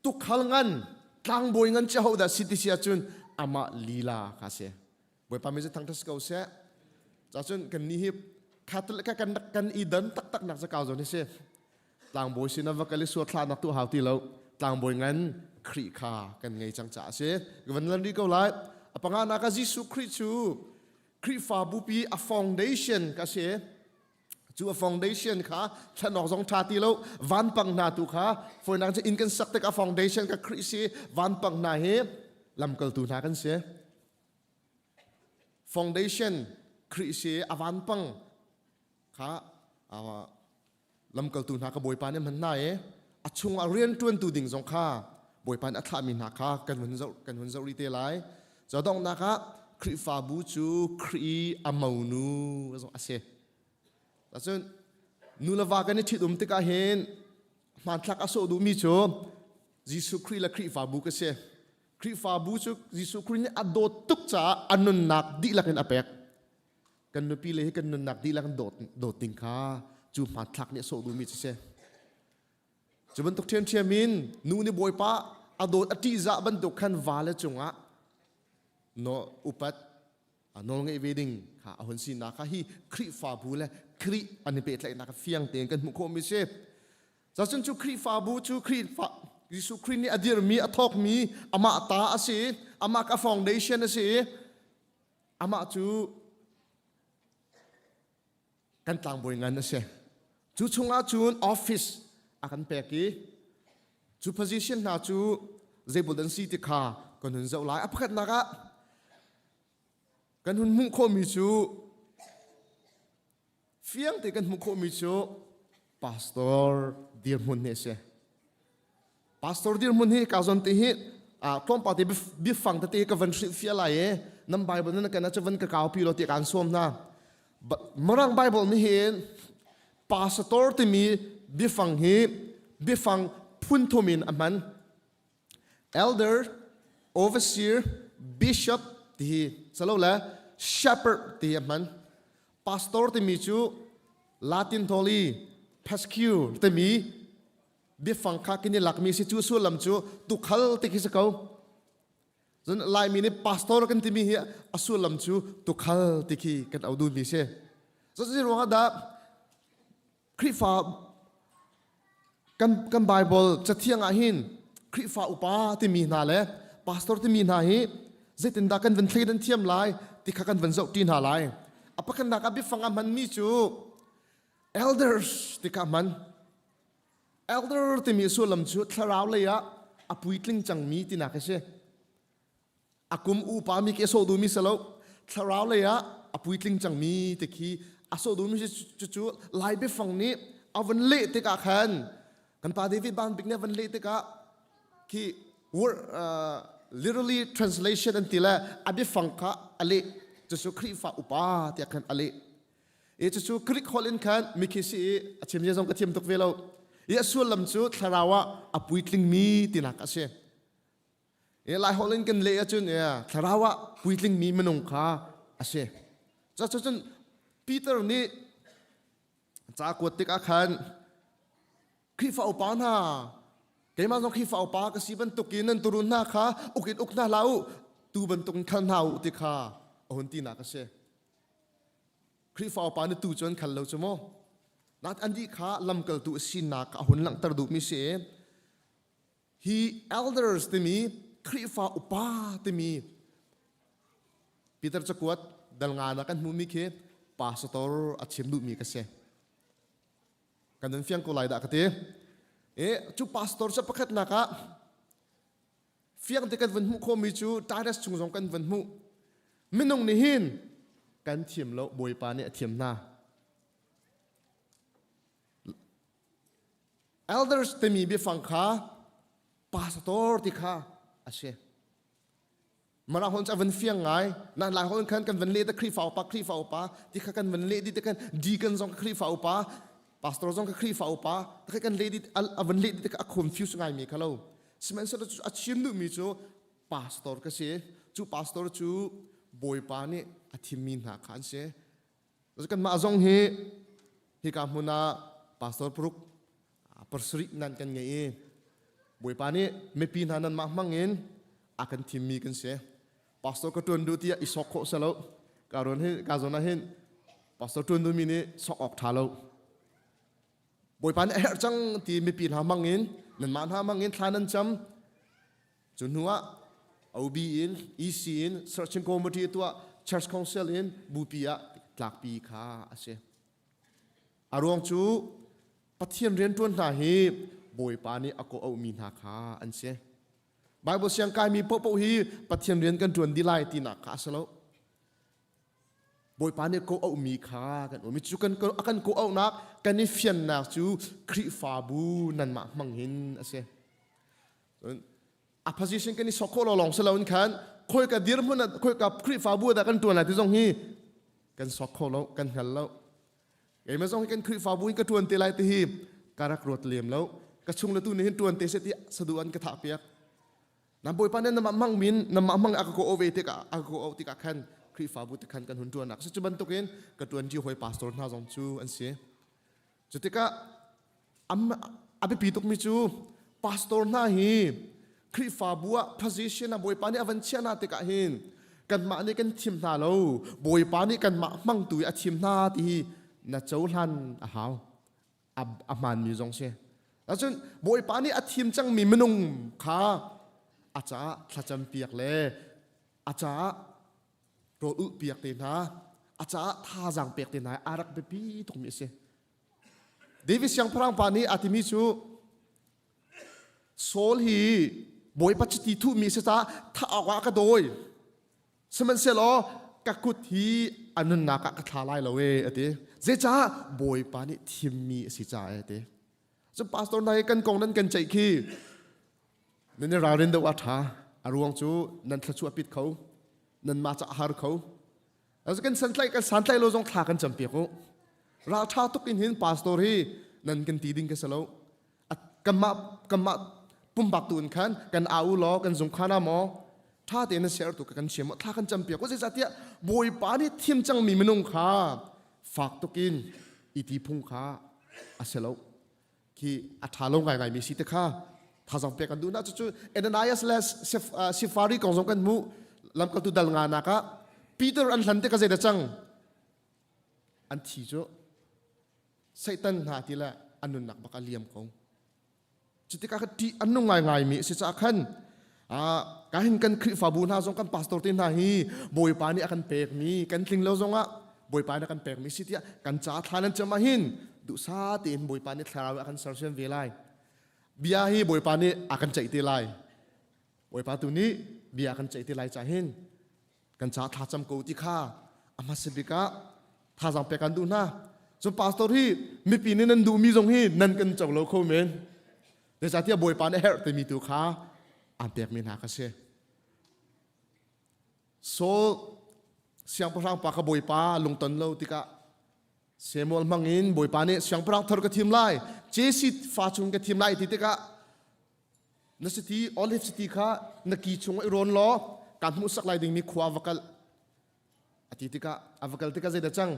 tukhal ngan tlangbawi ngan ci hodah si ti si ahcun amah lila kha si Bawipa mi thangṭhat si ko seh cacun kan nih hi Catholic kan kan i dan taktak nak zakau zawn hi si. Tlangbawi sin ah va kal i sual thlahnak tu hau ti lo. Tlangbawi ngan Khrih kha kan ngei cang caah a si. Ka van lan rih ko lai. A panganak ah Jesuh Khrih cu Khrihfabu pi a foundation ka si. Cu a foundation kha thlen awk zong ṭha ti lo. Vanpang hna tu kha fawinak cu inn kan sak tik a foundation ka Khrih si. Vanpang hna hi lamkaltu hna kan si. Foundation Khrih si a vanpang kha lamkaltu hna ka Bawipa nih hman hna i a chungah rianṭuantu ding zong kha Bawipa nih a thlahmi hna kha kan hun zoh kan hun zoh rih te lai. Cu donghnak ah Khrihfabu cu Khrih a monu zong a si. Cun nu le va kan i ṭhitum tikah hin hmanthlak a sawh duhmi cu Jesuh Khrih le Khrihfabu ka si. Khrihfabu cu Jesuh Khrih nih a dawt tuk caah a nunnak dihlak in a pek. Kan nupi le hi kan nunnak dihlak in dawt, dawt ding kha cu hmanthlak nih a sawh duhmi cu si. Cu bantuk ṭhiamṭhiam in nu nih Bawipa a dawt a ṭihzah bantuk khan vale cungah no upat nawl ngeih ve ding kha a hun sinak kha hi Khrihfabu le Khrih an i pehtlaihnak fiang tein kan hmuh khawhmi si. Cun cu Khrihfabu cu Khrihfa Jesuh Khrih nih a dirmi a thawkmi amah ta a si amah ka foundation a si amah cu kan tlangbawi ngan a si. Cu chungah cun office a kan pek i cu position hna cu zeibul an si ti kha kan hun zoh lai. A pakhatnak ah kan hun hmuh khawhmi cu fiang te kan hmuh khawhmi cu pastor dirhmun hi a si. Pastor dirhmun hi ka zawn te hi tlawmpal te biafang tete ka van hrilhfiah lai i nan Bible nan kan ah van ka kaupi lo ti kaan sawm hna. Mirang Bible nih hin pastor timi biafang hi biafang phun thum in a hman. Elder, overseer, bishop ti hi salo le shepherd ti hi a hman. Pastor timi cu Latin tholi pascure timi biafang kha kan i lakmi si cu sullam cu tukhal ti khi si ko cun laimi nih pastor kan timi hi a sullam cu tukhal ti khi kan au duhmi si cuti ruangah dah Khrihfa kan kan Bible cathiang ah hin Khrihfa upa timi hna le pastor timi hna hi zeitindah kan van thleidan thiam lai ti kha kan van zoh ṭi hna lai a pakhatnak ah biafang a hmanmi cu elders ti kha hman Elder timi sullam cu thlarau lei ah a puitling cangmi tinak a si. A kum upa mi khi a sawh duhmi si lo. Thlarau lei ah a puitling cangmi ti khi a sawh duhmi si cucu Lai biafang nih a van leh tikah khan kan pa David Ban Bik nih a van leh tikah khi word uh, literally translation an ti le a biafang kha a leh cucu Khrihfa upa tiah khan a leh. I cucu Greek holh in khan mikhi si i a chim zia zong ka thiam tuk ve lo. I a sullam cu thlarau ah a puitlingmi tinak a si. I Lai holh in kan leh ahcun thlarau ah puitlingmi minung kha a si. Cucun Peter nih ca kuat tikah khan Khrihfa upa hna keimah zong Khrihfa upa ka si bantukin nan turun hna kha uk in uk hna hlah u tu bantukin khal hna u ti kha a hun tinak a si. Khrihfa upa nih tu cu an khal lo cu mu. Nat an dih kha lamkaltu a sinak a hun langhter duhmi si. Hi elders timi Khrihfa upa timi Peter cakuat dal nga na kan hmuhmi khi pastor a chim duhmi ka si. Kan nun fiang ko lai dah ka ti. E cu pastor cu pakhatnak ah Fiang te kan van hmuh khawhmi cu Titus chung zong kan van hmuh. Minung nih hin kan thiam lo Bawipa nih a thiam hna. Elders timi biafang kha pastor ti kha a si. Mara hon a van fiang ngai. Na lai hon khan kan van leh ta Khrihfa upa Khrihfa upa ti kha kan van leh di te kan deacon zong Khrihfa upa pastor zong ka Khrihfa upa ta kan leh di a van leh di te a confuse ngai mi kha lo. Sihmanhsehlaw cu a chim duhmi cu pastor ka si. Cu pastor cu Bawipa nih a thimmi hna kha an si. Kanmah zong hi hika hmun ah pastor paruk pasarih nan kan ngei i Bawipa nih mipi hna nanmah hmang in a kan thimmi kan si. Pastor ka ṭuan duh tiah i sok khawh si lo. Ka ruan hi ka zawn ah hin pastor ṭuan duhmi nih sok awk ṭha lo. Bawipa nih a herh cang ti mipi hna hmang in nanmah hna hmang in thla nan cam. Cu hnu ah OB in EC in Searching Committee tuah Church Council in bupi ah tlakpi kha a si. A ruang cu Pathian rianṭuan hna hi Bawipa nih a kawh auhmi hna kha an si. Bible siang kaimi paohpaoh hi Pathian rian kan ṭuan dih lai tinak kha a si lo. Bawipa nih kawh auhmi kha kan um i cu kan a kan kawh auhnak kan i fiannak cu Khrihfabu nanmah hmang hin a si. A position kan i sok khawh lo lawng si loin khan khawika dirhmun ah khawika Khrihfabu dah kan ṭuan lai ti zong hi kan sok kho lo, kan hngal lo. Keimah zong hi kan Khrihfabu in ka ṭuan te lai ti hi ka rak ruat lem lo. Ka chung le tu nih hin ṭuan te seh ti sadu an ka thah piak. Nan Bawipa nih namah hmang min namah hmang a ka kawh ve tikah a ka kawh tikah khan Khrihfabu te khan kan hun ṭuan nak. Cu bantukin ka ṭuan ṭi hawi pastor hna zong cu an si. Cu tikah a biapi tukmi cu pastor hna hi Khrihfabu ah position ah Bawipa nih a van chiah hna tikah hin kanmah nih kan thim hna lo Bawipa nih kanmah hmangtu i a thim hna ti hi na cohlan a hau a hmaanmi zong si Ahcun Bawipa nih a thim cangmi minung kha a caah thlacam piak le a caah rawl ulh piak te hna a caah thazaang pek te hna a rak biapi tukmi a si David siangpahrang pa nih a timi cu Saul hi Bawipa chiti thuhmi si caah thah awkah ka dawi. Sihmanhsehlaw ka kut hi a nunnak ah ka thla lai lo e a ti. Zeicah Bawipa nih thimmi a si caah a ti. Cu pastor hna hi kan kong nan kan ceih khi nan i ralrin deuh a ṭha. A ruang cu nan thluachuah pit kho, nan mah ca a har kho. Kan santlaih kan santlaih lo zong thla kan campiak u. Ralṭha tuk in hin pastor hi nan kan ti ding ka si lo. Kanmah kanmah pumpak tu in khan kan au law kan zung khana maw ṭha tein na share tu kan chim thla kan campiak u zeicahtiah Bawipa nih thim cangmi minung kha fak tuk in i ti phung kha a si lo. Khi a ṭha lo ngaingaimi si te kha thazang pek kan duh na cucu Ananias le Sifari kong zong kan hmuh lamkaltu dal nga nak ah Peter an hlan te ka zei da cang an thi cu Satan hna ti le an nunnak bak a liam ko cutikah ka ṭih an nung ngaingaimi a si caah khan ka hin kan Khrihfabu hna zong kan pastor te hna hi Bawipa nih a kan pekmi kan tling lo zongah Bawipa nih a kan pekmi si tiah kan ca thla nan cam ah hin duhsa tein Bawipa nih thlarau a kan sersiam ve lai bia hi Bawipa nih a kan ceih te lai Bawipa tu nih bia a kan ceih te lai ca hin kan ca thla cam ko ti kha a hmasa bik ah thazaang pek kan duh hna cu pastor hi mipi nih nan duhmi zong hi nan kan co lo kho men zeicahtiah Bawipa nih herh timi tu kha aan pekmi hna ka si Saul siangpahrang pa kha Bawipa lungton lo tikah Samuel hmangin Bawipa nih siangpahrang thar ka thim lai Jesse fa chung ka thim lai ti tikah na city olive city kha na ki chung i rawn law kaan hmuhsak lai dingmi khua va kal a ti tikah a va kal tikah zeidah cang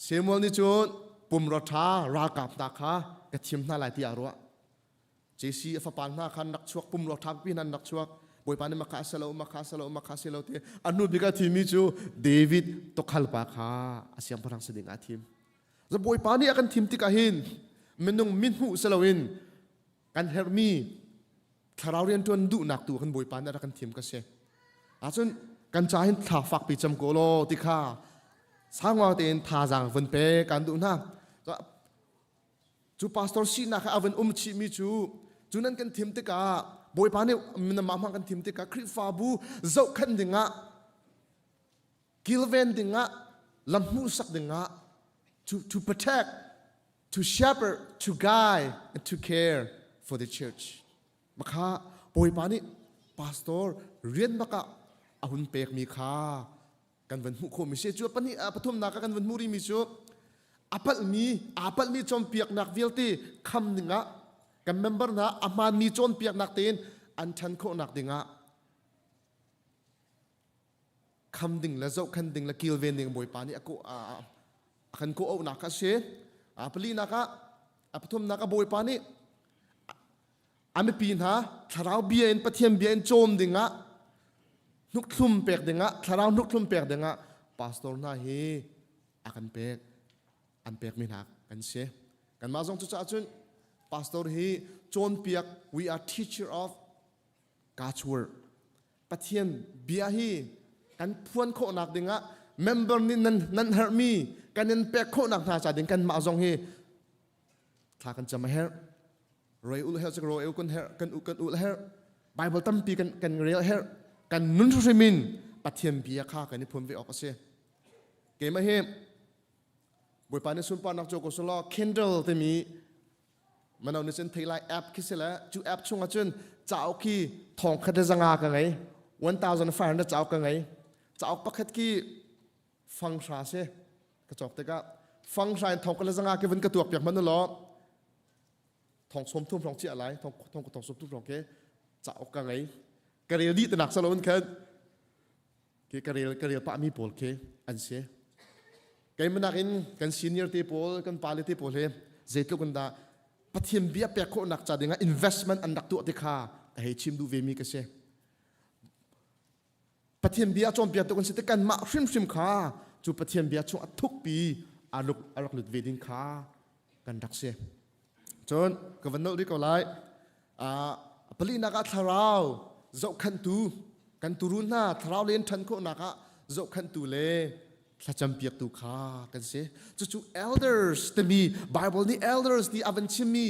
Samuel nih cun pumrua ṭha ralkap hna kha ka thim hna lai tiah a ruah Jesse a fapa hna khan rak chuak pumrua ṭha pipi hna rak chuak Bawipa nih makha selo makha selo makha selo ti a hnu bik a thimi cu David tukhal pa kha a siangpahrang si ding ah a thim Bawipa nih a kan thim tikah hin minung mithmuh si loin kan herhmi thlarau rianṭuan duhnak tu kan Bawipa nih a rak kan thim ka si. Ahcun kan ca hin thla fakpi cam ko law ti kha sangwa tein thazaang vun pe kan duh hna. Cu pastor sinak kha a vun um chihmi cu cu nan kan thim tikah Bawipa nih mah hmang kan thim tikah Khrihfabu zohkhenh dingah kilven dingah lam hmuhsak dingah to, to protect to shepherd to guide and to care for the church makha bawipa nih pastor rian bakah a hun pekmi kha kan van hmuh khawhmi si cu pahnih pathumnak ah kan van hmuh rihmi cu a palhmi aa palhmi cawnpiaknak vialte kham dingah kan member hna a hmaanmi cawnpiaknak tein an ṭhan khawhnak dingah kham ding le zohkhen ding le kilven ding Bawipa nih a kawh a kan kawh auhnak kha a si. A palinak ah a pathumnak ah Bawipa nih a mipi hna thlarau bia in Pathian bia in cawm dingah hnukhthlum pek dingah thlarau hnukhthlum pek dingah pastor hna hi a kan pek an pekmi hna kan si. Kanmah zong cucaah cun pastor hi cawnpiak we are teacher of God's word. Pathian bia hi kan phuan khawhnak dingah member nih nan nan herhmi kan in pek khawhnak hna ca ding kanmah zong hi thla kan cam a herh. Roi ul herh roi ul kan herh kan kan ul herh. Bible tampi kan kan rel herh. Kan nun hrim in Pathian bia kha kan i phuan ve awk a si. Keimah hi Bawipa nih sunparnak cu ko selaw Kindle timi mano nih cun thei lai app khi si le cu app chung ah cun cauk khi thong khat le zanga ka ngei 1500 cauk ka ngei cauk pakhat khi fang hra si ka cawk tikah fang hra in thong khat le zanga khi vun ka tuak piak hmanh law thong sawm thum hrawng chiah lai thong thong thong sawm thum hrawng khi cauk ka ngei ka rel dih tanak salo in khan Khi ka rel ka rel pahmi pawl khi an si. Keimanak in kan senior te pawl, kan pale te pawl he zeitluk in dah Pathian bia pek khawhnak ca dingah investment an rak tuah ti kha ka hei chim duh ve mi ka si. Pathian bia cawnpiaktu kan si ti kanmah hrimhrim kha cu Pathian bia chung a thukpi a rak lut ve ding kha kan rak si. Cun ka van nolh rih ko lai. Palinak ah thlarau zohkhanhtu kan turun hna thlarau len ṭhan khawhnak ah zohkhanhtu le thlacampiaktu kha kan si. Cucu elders timi Bible nih elders ti a van chimmi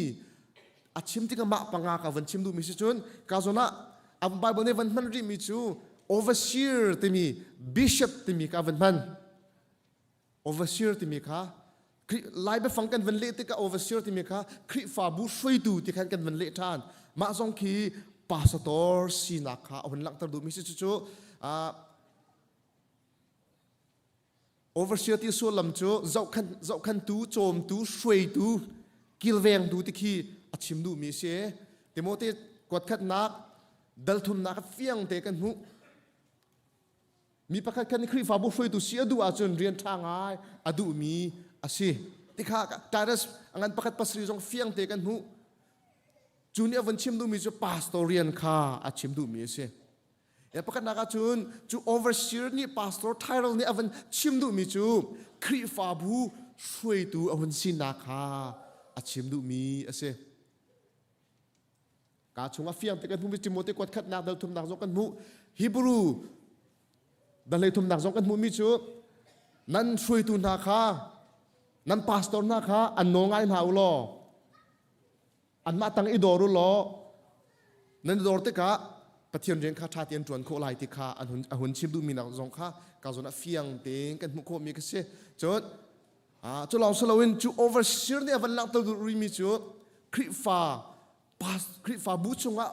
a chim tikah mah panga ka van chim duhmi si cun ka zawn ah Bible nih van hman rihmi cu overseer timi bishop timi ka van hman. Overseer timi kha Lai biafang kan van leh tikah overseer timi kha Khrihfabu hruaitu ti khan kan van leh ṭhan. Mah zong khi pastor sinak kha a hun langhter duhmi si cucu overseer ti sullam cu zohkhan zohkhantu cawmtu hruaitu kilvengtu ti khi a chim duhmi si. Timote kuatkhatnak dalthumnak fiang te kan hmuh. Mi pakhat khat nih Khrihfabu hruaitu si a duh ahcun rian ṭha ngai a duhmi a si. Tikha Titus a ngan pakhat pasarih zong fiang te kan hmuh. Cu nih a vun chim duhmi cu pastor rian kha a chim duhmi a si. Ya pakhatnak ahcun cu overseer nih pastor Tyrell nih a vun chim duhmi cu Khrihfabu hruaitu a hun sinak kha a chim duhmi a si. Ka chung a fiang te kan hmuh Timote kuat khatnak dal thumnak zong kan hmuh Hebrew dal hlei thumnak zong kan hmuhmi cu nan hruaitu hna kha nan pastor hna kha an nawl ngai hna u law anmah tang i dawr u law nan i dawr tikah Pathian rian kha ṭha tein ṭuan khawh lai ti kha an hun a hun chim duhmi nak zong kha ka zawn ah fiang tein kan hmuh khawhmi ka si cun cu lawng si loin cu overseer nih a van langhter duh rihmi cu Khrihfa Khrihfabu chungah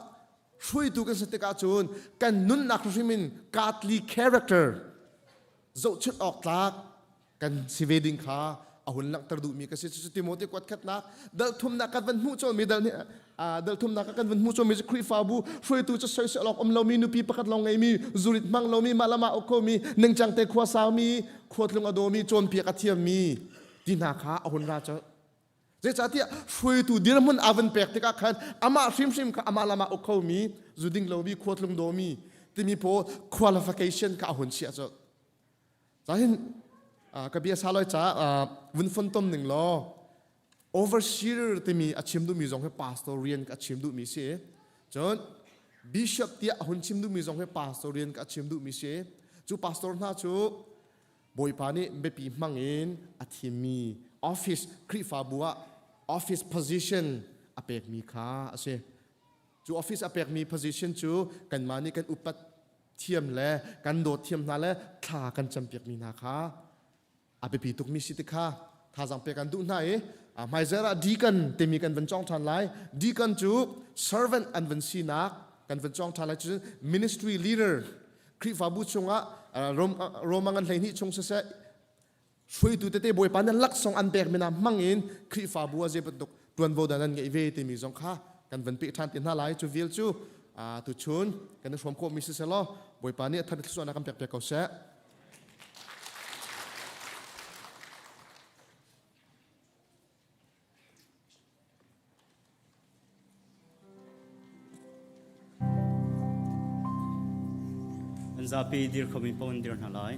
hruaitu kan si tikah cun kan nunnak hrim in godly character zohchunh awk tlak kan si ve ding kha a hun langhter duhmi ka si cucu Timote kuat khatnak dal thumnak kan van hmuh cawmi dal dal thumnak kan van hmuh cawmi cu Khrihfabu hruaitu cu soisel awk um lomi nupi pakhat lawng ngeimi zurit hmang lomi mah le mah uk khomi ningcang te khua saumi khuatlung a dawmi cawnpiak a thiammi ti hna kha a hun ra colh Zeicahtiah hruaitu dirhmun a van pek tikah khan amah hrimhrim kha amah lamah uk khomi, zu ding lomi, khuatlung dawmi timi pawl qualification kha a hun chiah colh. Cahin ka bia sa loi ca vun fontom ning law overseer timi a chim duhmi zong hi pastor rian ka chim duhmi si. Cun bishop tiah a hun chim duhmi zong hi pastor rian ka chim duhmi si. Cu pastor hna cu Bawipa nih biapi hmang in a thimmi office Khrihfabu ah office position a pekmi kha a si. Cu office a pekmi position cu kanmah nih kan upat thiam le kan dawt thiam hna le thla kan campiakmi hna kha a biapi tukmi si ti kha thazaang pek kan duh hna i hmaizarh ah deacon timi kan van cawng ṭhan lai. Deacon cu servant an van sinak kan van cawng ṭhan lai. Cun ministry leader Khrihfabu chungah Roma ngan 12 chung siseh hruaitu tete Bawipa nih laksawng an pek mi hna hmang in Khrihfabu ah zei bantuk ṭuanvo dah nan ngeih ve timi zong kha kan van peh ṭhan te hna lai. Cu vial cu tuchun kan i hrawm khawhmi siseh law Bawipa nih a thar thluachuahnak kan pek piak ko seh. An zapi dir khomi paoh an dir hna lai.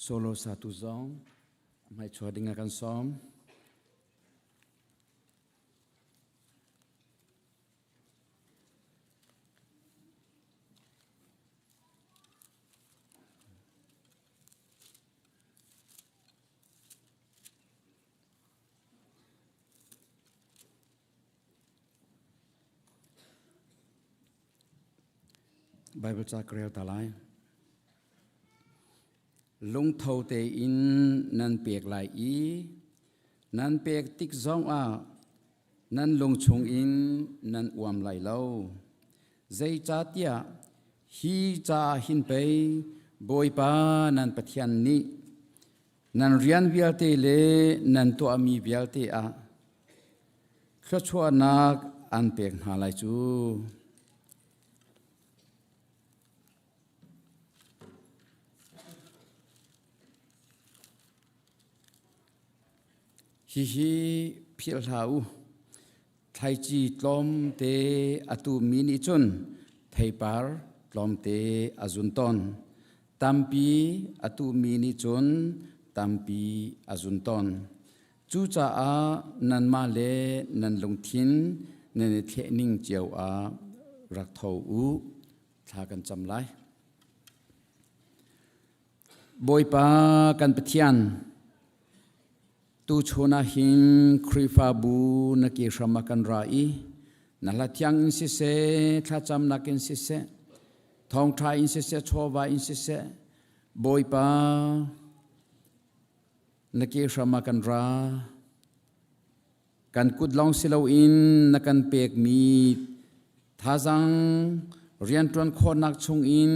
Solo satu zong hmaichua ding ah kan sawm. Bible ca ka rel ta lai. Lungtho tein nan pek lai i nan pek tik zongah nan lung chungin nan uam lai lo. Zeicahtiah hi ca hin pei Bawipa nan Pathian nih nan rian vialte le nan tuahmi vialte ah thluachuahnak an pek hna lai cu. Hihi philh hlah u. Thlaici tlawmte a tuhmi nih cun theipar tlawmte a zun tawn. Tampi a tuhmi nih cun tampi a zun tawn. Cucaah nanmah le nan lungthin nan i thlehning cio ah rak tho u. Thla kan cam lai. Bawipa kan Pathian, tuchun ah hin Khrihfabu na ke hram ah kan ra i na hla thiang in siseh, thlacamnak in siseh, thawngṭha in siseh, chawva in siseh, Bawipa na ke hram ah kan ra. Kan kut lawng si loin na kan pekmi thazang rianṭuan khawhnak chungin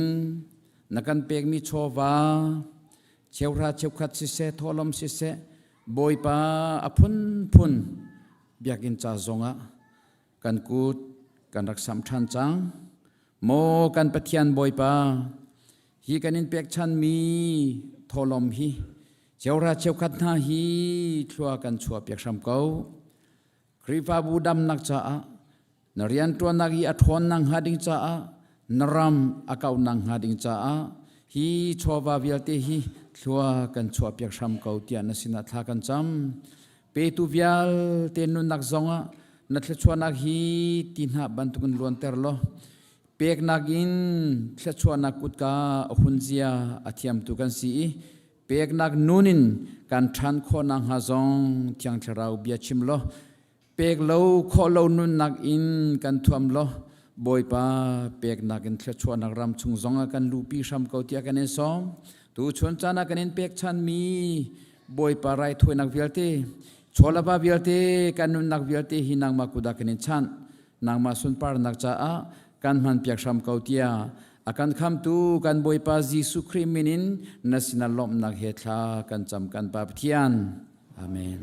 na kan pekmi chawva cheuhra cheukhat siseh thawhlawm siseh Bawipa a phunphun biakinn ca zongah kan kut kan rak samh ṭhan cang. Maw kan Pathian Bawipa, hi kan in pekchanmi thawhlawm hi cheuhra cheukhat hna hi thlua kan chuahpiak hram ko. Khrihfabu damnak caah na rianṭuannak i a ṭhawnnak hnga ding caah na ram a kauhnak hnga ding caah hi chawva vialte hi thlua kan chuahpiak hram ko tiah na sinah thla kan cam. Petu vialte nunnak zongah na thluachuahnak hi ti hna bantukin luanter law peknak in thluachuahnak kutka a hun zia a thiamtu kan si i peknak nun in kan ṭhan khawh nakhnga zong Thiang Thlarau bia chim law pek lo khawh lo nunnak in kan thuam law Bawipa peknak in thluachuahnak ram chung zongah kan lupi hram ko tiah kan in sawm. Tu chun caan ah kan in pekchanmi Bawipa raithawinak vialte chawlava vialte kan nunnak vialte hi nangmah kut ah kan in chanh. Nangmah sunparnak caah kan hmanpiak hram ko tiah a kan khamtu kan Bawipa Jesuh Khrih min in na sinah lawmhnak he thla kan cam kan Pa Pathian. Amen.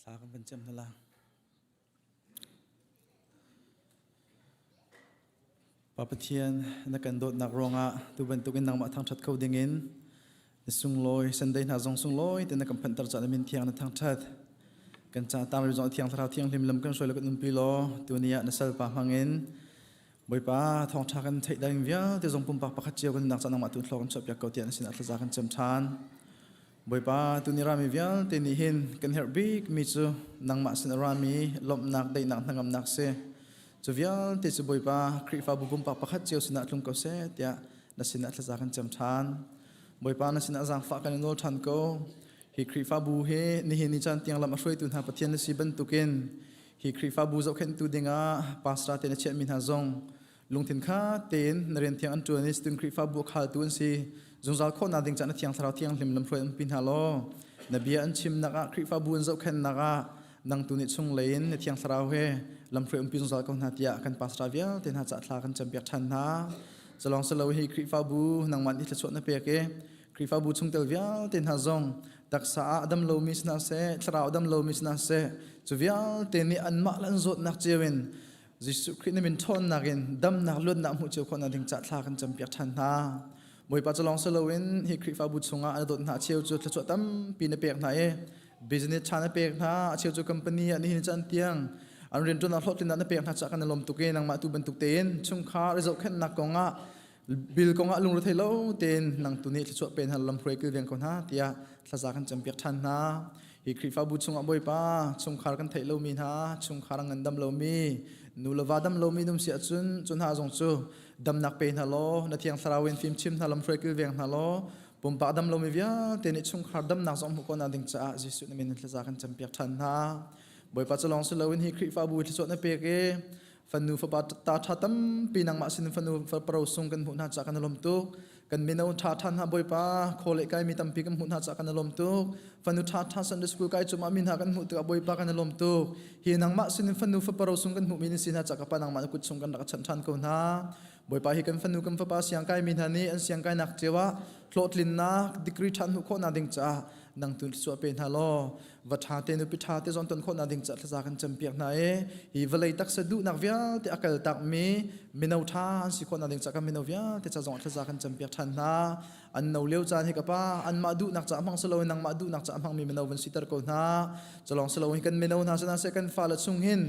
Thla kan van cem hna la. Pa Pathian, na kan dawtnak ruangah tu bantukin nangmah thangṭhat kho dingin na sunglawi Sunday hna zong sunglawi te na kan phanhter caah na min thiang na thangṭhat. Kan ca tang ri zong thiang thlarau thianghlim lam kan hruai lo kan umpi law tuni ah na salpa hmangin Bawipa thawngṭha kan theih ding vialte zong pumpak pakhat cio kan nak ca nangmah tu thlaw kan chuahpiak ko tiah na sinah thlaza kan cem ṭhan. Bawipa tuni rami vialte nih hin kan herh bik mi cu nangmah sin a rami lawmhnak daihnak hnangamnak si. Cu vialte cu Bawipa Khrihfabu pumpak pakhat cio sinah tlung ko seh tiah na sinah thlaza kan cem ṭhan. Bawipa na sinah zaangfah kan i nawl ṭhan ko. Hi Khrihfabu hi nihin ni caan tiang lam a hruaitu hna Pathian na si bantukin hi Khrihfabu zohkhenhtu dingah pastor te na chiahmi hna zong lungthin kha tein na rian thiang an ṭuan i cun Khrihfabu a khaltu an si zungzal khawhnak ding caah na thiang thlarau thianghlim lamhruai an pi hna law na bia an chimnak ah Khrihfabu an zohkhenhnak ah nang tu nih chunglei in na thiang thlarau he lamhruai umpi zungzal ko hna tiah kan pastor vialte hna caah thla kan campiak ṭhan hna culong silo hi Khrihfabu nangmah nih thluachuah na pek i Khrihfabu chungtel vialte hna zong taksa ah dam lomi si hna seh thlarau dam lomi si hna seh cu vialte nih anmah le an zawtnak cio in Jesuh Khrih na min ṭhawnnak in damnak luatnak hmuh cio khawhnak ding cah thla kan campiak ṭhan hna. Bawipa cu lawng si loin hi Khrihfabu chungah na dawt hna cheu cu thluachuah tampi na pek hna i business ṭha na pek hna a cheu cu company ah nihin caan tiang an rianṭuannak hlawhtlinnak na pek hna cah kan i lawm tuk i nangmah tu bantuk tein chungkhar i zohkhenhnak kongah bil kongah lungrethei lo tein nang tu nih thluachuah pe hna lam hruai kilveng ko hna tiah thlaza kan campiak ṭhan hna. Hi Khrihfabu chungah Bawipa chungkhar kan theih lomi hna, chungkhar a ngandam lomi, nu le va dam lomi num si ahcun cu hna zong cu damnak pe hna law, na thiang thlarau in fimchim hna lamhruai kilveng hna law, pumpak dam lomi vialte nih chungkhar damnak zong hmuh khawhnak ding caah Jesuh na min in thlaza kan campiak ṭhan hna. Bawipa cu lawng si loin hi Khrihfabu thluachuah na pek i fanu fapa ta ṭha tampi nangmah sin fanu fapa sung kan hmuh hna caah kan i lawm tuk. Kan mino ṭha ṭha hna Bawipa khaw le kai mi tampi kan hmuh hna caah kan i lawm tuk. Fanu ṭha ṭha Sunday school kai cumah mi hna kan hmuh tikah Bawipa kan i lawm tuk. Hi nangmah sinin fanu fapa rosung kan hmuhmi na si hna caah ka pa nangmah na kut chung kan rak chanh ṭhan ko hna. Bawipa hi kan fanu kan fapa siangkai mi hna nih an siangkainak cio ah hlawhtlinnak degree ṭha hmuh khawhnak ding caah nang tu thluachuah pe hna law va ṭha te nupi ṭha te zawn ton khawhnak ding caah thlaza kan campiak hna i hi vawlei taksa duhnak vialte a kal takmi mino ṭha an si khawhnak ding caah kan mino vialte ca zong thlaza kan campiak ṭhan hna an no lio caan hi ka pa anmah duhnak caah hmang siloin nangmah duhnak caah hmangmi mino van siter ko hna culong siloin kan mino hna sana seh kan fale chung hin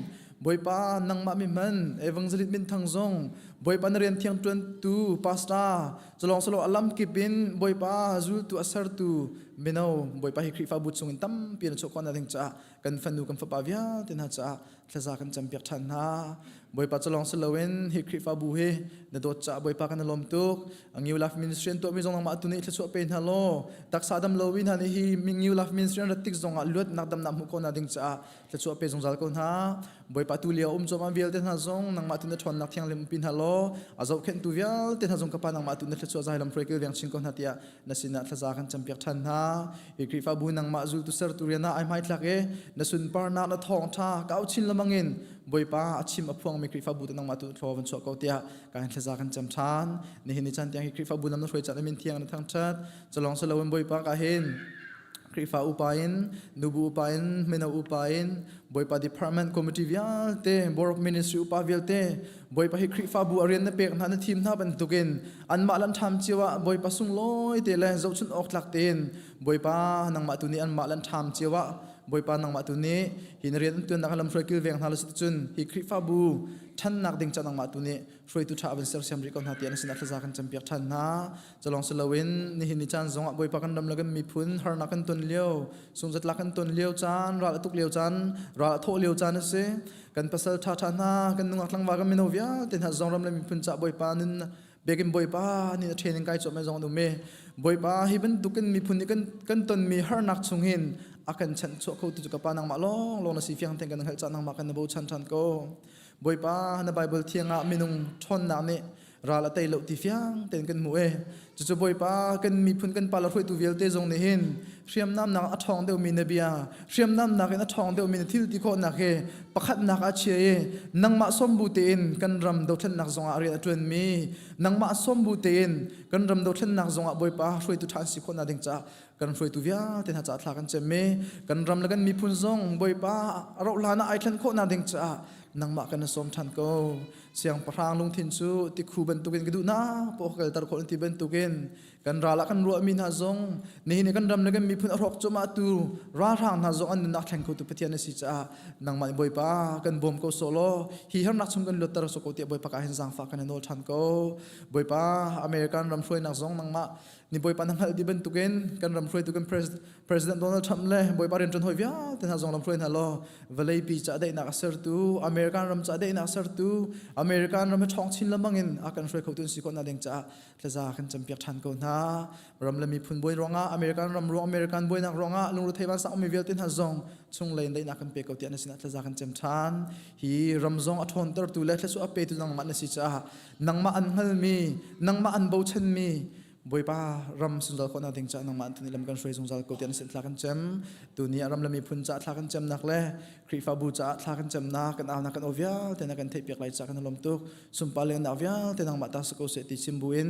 Bawipa nangmah mi hman evangelist minthang zong Bawipa na rian thiang ṭuantu pastor Culawng silo a lamkip in Bawipa zultu a sertu mino Bawipa hi Khrihfabu chungin tampi na chuah khawhnak ding caah kan fanu kan fapa vialte hna caah thlaza kan campiak ṭhan hna. Bawipa culawng siloin hi Khrihfabu hi na dawt caah Bawipa kan i lawm tuk. New Life Ministry an tuahmi zong nangmah tu nih thluachuah pe hna law taksa dam lomi hna nih hi New Life Ministry an rat tik zongah luatnak damnak hmuh khawhnak ding caah thluachuah pe zungzal ko hna. Bawipa tu lio um cuahmah vialte hna zong nangmah tu na ṭhawnnak thianghlim umpi hna law a zohkhenhtu vialte hna zong ka pa nangmah tu na thluachuah zai lam hruai kilveng chin ko hna tiah na sinah thlaza kan campiak ṭhan hna. Hi Khrihfabu nangmah zultu sertu rian ah ai hmaitlak i na sunparnak na thawngṭha kau chin lamang in Bawipa a chim a phuangmi Khrihfabu te nangmah tu thlaw van chuah ko tiah kan thlaza kan cam ṭhan. Nihin ni caan tiang hi Khrihfabu nam na hruai caan min thiang na thangṭhat. Calong saloin Bawipa ka hin Khrihfa upa in, nubu upa in, mino upa in, Bawipa department committee vialte, board of ministry upa vialte, Bawipa hi Khrihfabu a rian na pek hna na thim hna bantukin anmah lan ṭham cio ah Bawipa sunglawi te le zohchunh awk tlak tein Bawipa nangmah tu nih anmah lan ṭham cio ah Bawipa nangmah tu nih hi na rian an tuannak lamhruai kilveng hna lo cun hi Khrihfabu ṭhannak ding ca nangmah tu nih hruaitu ṭha van sersiam rih ko hna tiah na sinah thlaza kan campiak ṭhan hna. Culong si loin nihin ni caan zongah Bawipa kan ram le kan miphun harnak kan ton lio, sungzatlak kan ton lio caan, ral a tuk lio caan, ral a thawh lio caan a si. Kan pasal ṭhaṭha hna, kan nungak tlangval kan mino vialte hna zong ram le miphun cah Bawipa nun biakinn Bawipa nih a training kai cuahmah zong an um i Bawipa hi bantukin miphun nih kan kan tonmi harnak chung hin a kan chanhchuah kho tu cu ka pa nangmah lawng lawng na si fiang tein kan hngalh cah nangmah kan na bochan ṭhan ko. Bawipa na Bible thiang ah minung ṭhawnnak nih Ral a tei lo ti fiang tein kan hmuh e. Cucu Bawipa kan miphun kan pa le hruaitu vialte zong nih hin hriamnam nak a ṭhawng deuhmi na bia, hriamnam nakin a ṭhawng deuhmi na thil ti khawhnak hi pakhatnak ah chia i nangmah sawmbu tein kan ram dothlennak zongah rian a ṭuanmi nangmah sawmbu tein kan ram dothlennak zongah Bawipa hruaitu ṭha an si khawhnak ding caah kan hruaitu vialte hna caah thla kan cem i kan ram le kan miphun zong Bawipa a rauh hlan ah ai thlen khawhnak ding caah nangmah kan sawm ṭhan ko. Siangpahrang lungthin cu tikhu bantukin ka duhnak paoh ka kalter khawh ti bantukin kan ral ah kan ruahmi hna zong nihin i kan ram le kan miphun a hrawk cuahmah tu ralhrang hna zong an nunnak thleng khotu Pathian na si caah nangmah nih Bawipa kan bawm ko sawh law hi harnak chung kan luatter sawh ko tiah Bawipa ka hin zaangfah kan nawl ṭhan ko. Bawipa American ram hruainak zong nangmah ni Bawipa na hngalh ti bantukin kan ram hruaitu kan President Donald Trump le Bawipa rianṭuan hawi vialte hna zong lam hruai hna law vawleipi ca daihnak a sertu American ram ca daihnak a sertu American ram hi ṭhawng chin lengmang in a kan hruai khotu an si khawhnak ding caah thlaza kan campiak ṭhan ko hna. Ram le miphun buai ruangah American ram ruang American buainak ruangah lungre van sang ummi vialte hna zong chunglei in daihnak kan pe ko tiah na sinah thlaza kan cem ṭhan. Hi ram zong a ṭhawntertu le thluachuah a petu nangmah na si caah nangmah an hngalmi nangmah an bochanmi Bawipa ram zungzal khawhnak ding caah nangmah tuni lam kan hruai zungzal ko tiah na sin thla kan cem. Tuni ah ram le miphun caah thla kan cemnak le Khrihfabu caah thla kan cemnak kan aunak kan aw vialte na kan theihpiak lai caah kan lawm tuk. Sunpar le nak vialte nangmah ta si ko seh ti chim buin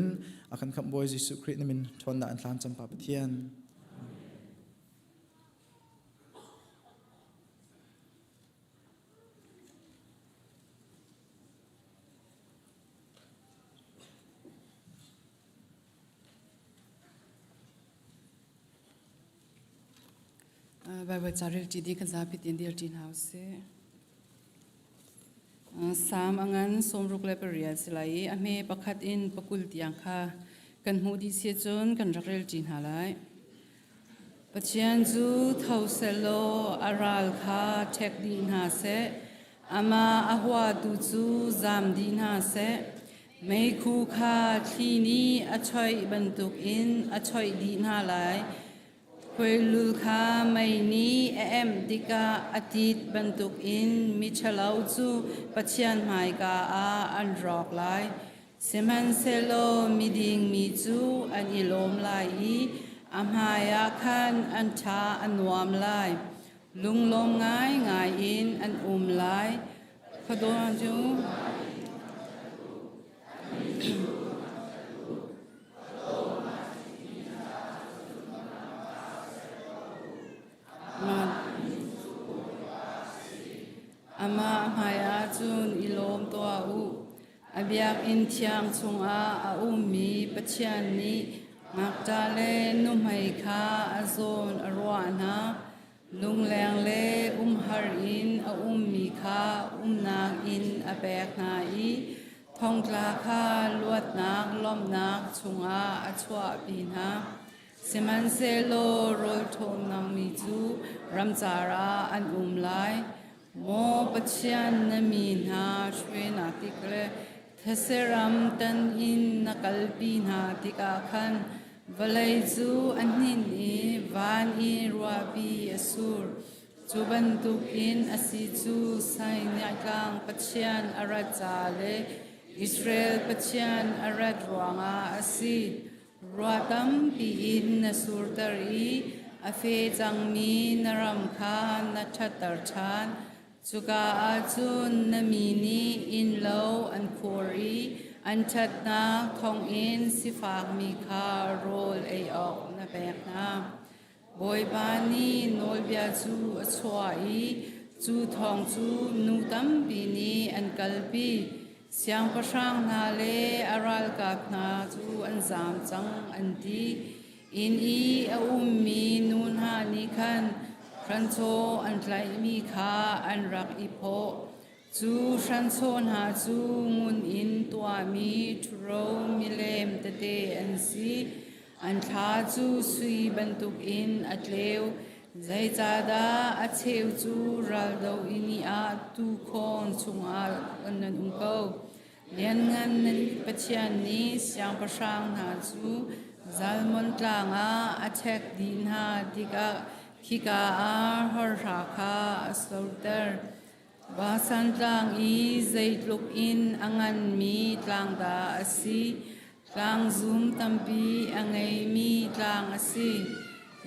a kan khamh Bawi Jesuh Khrih na min ṭhawnnak in thla kan cem Pa Pathian. Baibal ca rel ṭi ding kan zapi tein dir ṭi hna usih. Salm a ngan 68 si lai i a hme pakhat in pakul tiang kha kan hmuh dih si cun kan rak rel ṭi hna lai. Pathian cu tho sehlaw a ral kha ṭhek dih hna seh, amah a huatu cu zam dih hna seh. Meikhu kha thli nih a choih bantukin a choih dih hna lai. Khuailul kha mei nih a emh tikah a tit bantukin miṭhalo cu Pathian hmaika ah an rawk lai. Sihmanhsehlaw miding mi cu an i lawm lai i a hmaiah khan an tha a nuam lai. Lunglawm ngaingai in an um lai. Khuadawm cu Amah hmaiah cun i lawm tuah u. A biakinn thiang chungah a ummi Pathian nih ngakṭah le nuhmei kha a zawn a ruah hna. Lungleng le umhar in a ummi kha umnak inn a pek hna i thongtla kha luatnak lawmhnak chungah a chuahpi hna. Sihmanhsehlaw rawl ṭhawnnak mi cu ramcar ah an um lai. Maw Pathian, na mi hna hruainak tik le thetse ram tan in na kalpi hna tikah khan vawlei cu a hninh i van i ruahpi a sur. Cu bantukin a si cu Sinai Tlang Pathian a rat ca le Israel Pathian a rat ruangah a si. Ruah tampi in na surter i a fe cangmi na ram kha na ṭhatter ṭhan. Cuka ah cun na mi nih innlo an khur i an ṭhatnak thawngin sifakmi kha rawl ei awk na pek hna. Bawipa nih nawlbia cu a chuah i cu thawng cu nu tampi nih an kalpi. Siangpahrang hna le a ralkap hna cu an zaam cang an ti. Inn i a ummi nu hna nih khan hranchaw an tlaihmi kha an rak i phawh. Cu hranchaw hna cu ngun in tuahmi ṭhuro milem tete an si. An thla cu sui bantukin a tleu. Zeicahdah a cheu cu raldo i ni ah tuukhawn chungah nan um ko? Lianngan nan Pathian nih siangpahrang hna cu Zalmon tlang ah a ṭhek dih hna tikah khika ah horhra kha a soter. Basan tlang i zeitluk in a nganmi tlang dah a si. Tlangzum tampi a ngeimi tlang a si.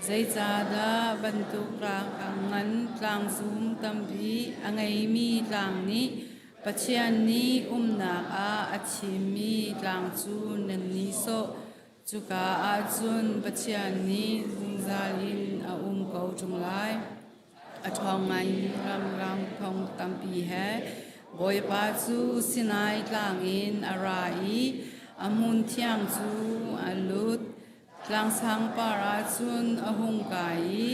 Zeicahdah bantuk tlang a ngan tlangzum tampi a ngeimi tlang nih Pathian nih umnak ah a thimmi tlang cu nan nihsawh. Cuka ah cun Pathian nih zungzal in a um ko ṭung lai. A ṭhawng ngaimi ramrang thong tampi he Bawipa cu Sinai tlang in a ra i a hmun thiang cu a lut. Tlangsang par ah cun a hung kai i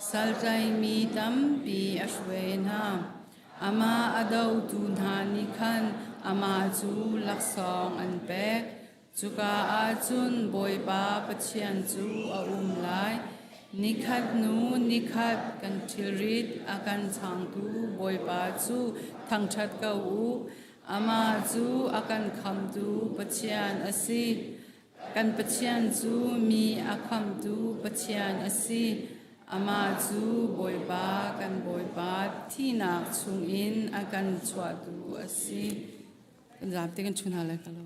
saltlaimi tampi a hruai hna. Amah a dotu hna nih khan amah cu laksawng an pek. Cuka ah cun Bawipa Pathian cu a um lai. Nikhat hnu nikhat kan thilrit a kan changtu Bawipa cu thangṭhat ko u. Amah cu a kan khamtu Pathian a si. Kan Pathian cu mi a khamtu Pathian a si. Amah cu Bawipa kan Bawipa thihnak chungin a kan chuahtu a si. Kan zapi kan chun hna lai ka lo.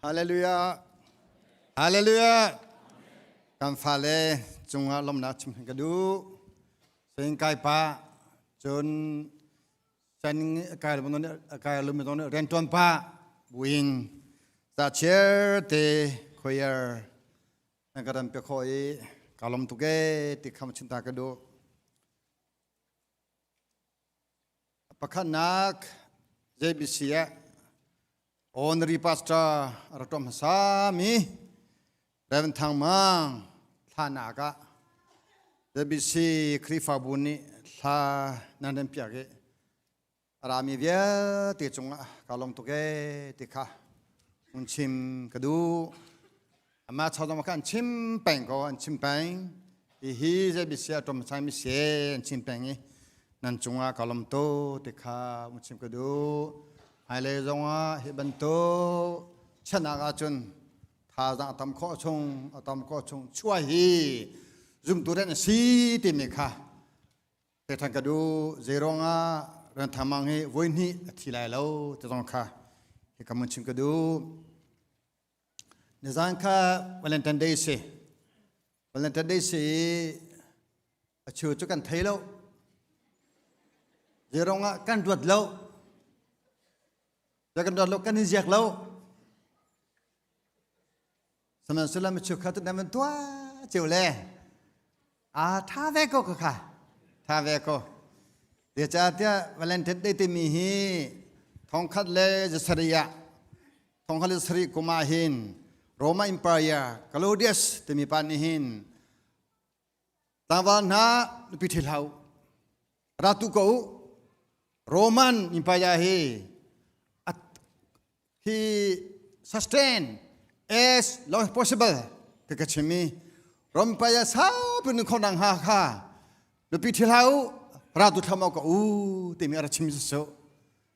Hallelujah. Hallelujah. Kan fale cungah lawmnak chim ka duh. Sing kai pa cun san kai lum kai lum ton rian tuan pa buin za chair te choir na ka ran pe kho i ka lom tuk e ti kham chin ta ka duh. Pakhatnak JBC ah honorary pastor a rak ṭuan hmasami Reverend Thang Mang thlanak ah JBC Khrihfabu nih thla nan rem piak i a rami vialte cungah kaa lawm tuk ee ti kha hun chim ka duh. Amah chawdawm kha an chim peng ko an chim peng. Hihi JBC ah ṭuan hmasami si an chim peng i nan cungah ka lawm tuk ti kha hun chim ka duh. Hmailei zongah hi bantuk chiatnak ahcun. Thazaang a tam khawh chung a tam khawh chung chuah hi zumtu rian a si timi kha Pekṭhan ka duh. Zeiruangah Rev. Thang Mang hi voihnih a thi lai lo ti zong kha hika mun chim ka duh. Nizan kha Valentine Day si. Valentine Day si i a cheu cu kan thei lo. Zeiruangah kan ruat lo. Kan ruat lo, kan in ziak lo. Sihmanhsehlaw mi cheukhat nan van tuah cio le aa tha ve ko kha tha ve ko. Zeicahtiah Valentine Day timi hi thongkhat le zasarih ah thongkhat le zasarih kum ah hin Roma Empire Claudius timi pa nih hin tlangval hna nupi ṭhi hlah u ra tu ko u Roman Empire hi hi sustain as long as possible ka ka chim i Rompaya saupi nun kho nang ha kha nupi ṭhi hlah u ra tu thlam ka u timi a ra chim su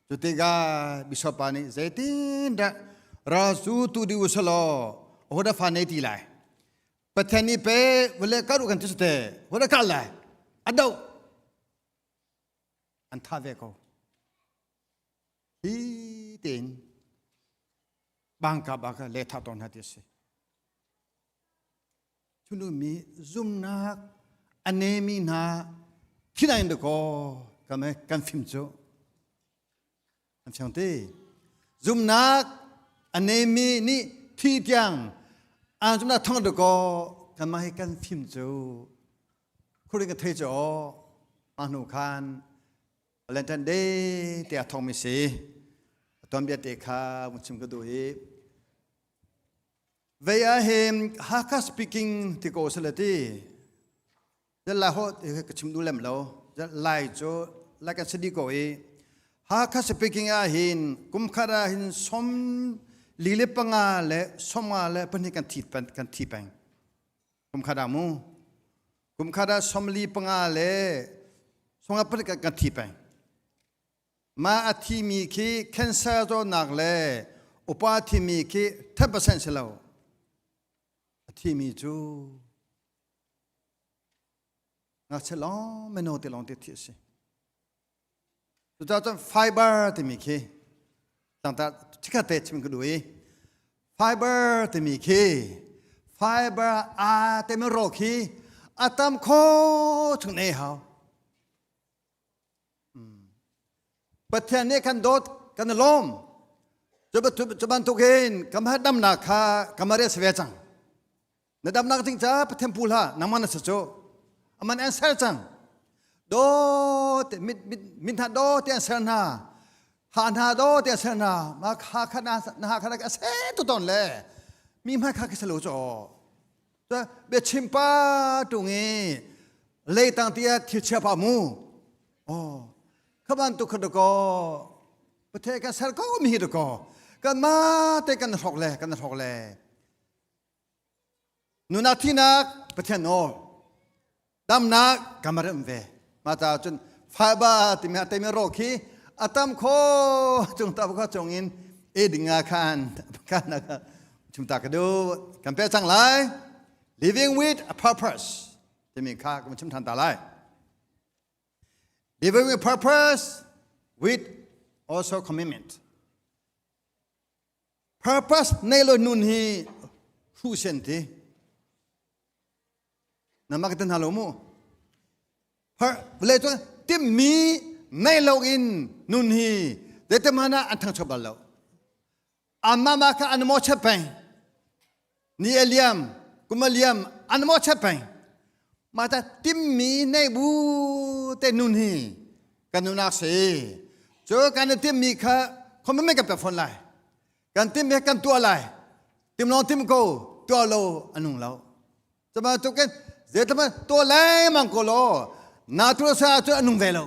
cu tikah bishop pa nih zeitin dah ra cu tu di u selaw hoda fa nei ti lai Pathian nih pe vale kar u kan ti te hoda kal lai ado an tha ve ko Hi tein bangka baka le tha ton ha ti si. Chunu mi zumnak anemi hna thinain de ko kame kan fim cu an fiang te zumnak anemi nih thi tiang an zumnak thong de ko kan mah hi kan fim cu khurin ka thei cu ma hnu khan Valentine Day te a thawngmi si. A tuanbia te kha vun chim ka duh i vei ah hin Hakha speaking ti ko sale ti. Zan lai ho ka chim duh lem lo. Zan lai cu lai kan si di ko i Hakha speaking ah hin kum khat ah hin som li le panga le somnga le pahnih kan thi kan thi peng. Kum khat ah mu. Kum khat ah somli panga le songa palik kan thi peng. Ma a thimi khi cancer zawtnak le upa thimi khi 10% si lo. A thimi cu ngakchia lawng mino te lawng te thi a si. Cucaah cun fiber timi khi tangta chikhat te chim ka duh i fiber timi khi fiber a temi ro khi a tam kho chung nei hau. Pathian nih kan dawt kan lawm. Cu bantuk in kam damnak kha kamare se ve cang. Na damnak ding ca Pathian pu hlah nangmah na si cu aman an ser cang do te mit mit min hna do te an ser hna ha hna do te an ser hna ma kha kha na na ha kha a se tu ton le mi hmai kha khi salo cho be chim pa tung i leitang tia thil chia pa mu oh khaban tu kha ko pathe kan ser ko mi hi ko kan ma te kan hrok le kan hrok le Nunak thinak Pathian nawl. Damnak kamar um ve. Ma ta cun fiber timi a temi ro khi atam kho chung ta kho chung in e dinga khan kan chung ta ka du kan pe chang lai living with a purpose timi kha kan chim than ta lai living with purpose with also commitment Purpose nei lo nun hi hruh sen ti. Na mak te hna lo mu. Vale cu timmi nei lo in nun hi zeitem hana an thangcho bal lo. Amma ma kha an mo chep peng. Ni a liam, kum a liam, an mo chep peng. Ma ta timmi nei bu te nun hi kan nunak si. Cu kan timmi kha khom kan pe phone lai. Kan tim he kan tuah lai. Tim long tim ko tuah lo anung lo. Cama tu kan zeitama tuah lai mang ko lo na tu sa cu anung ve lo.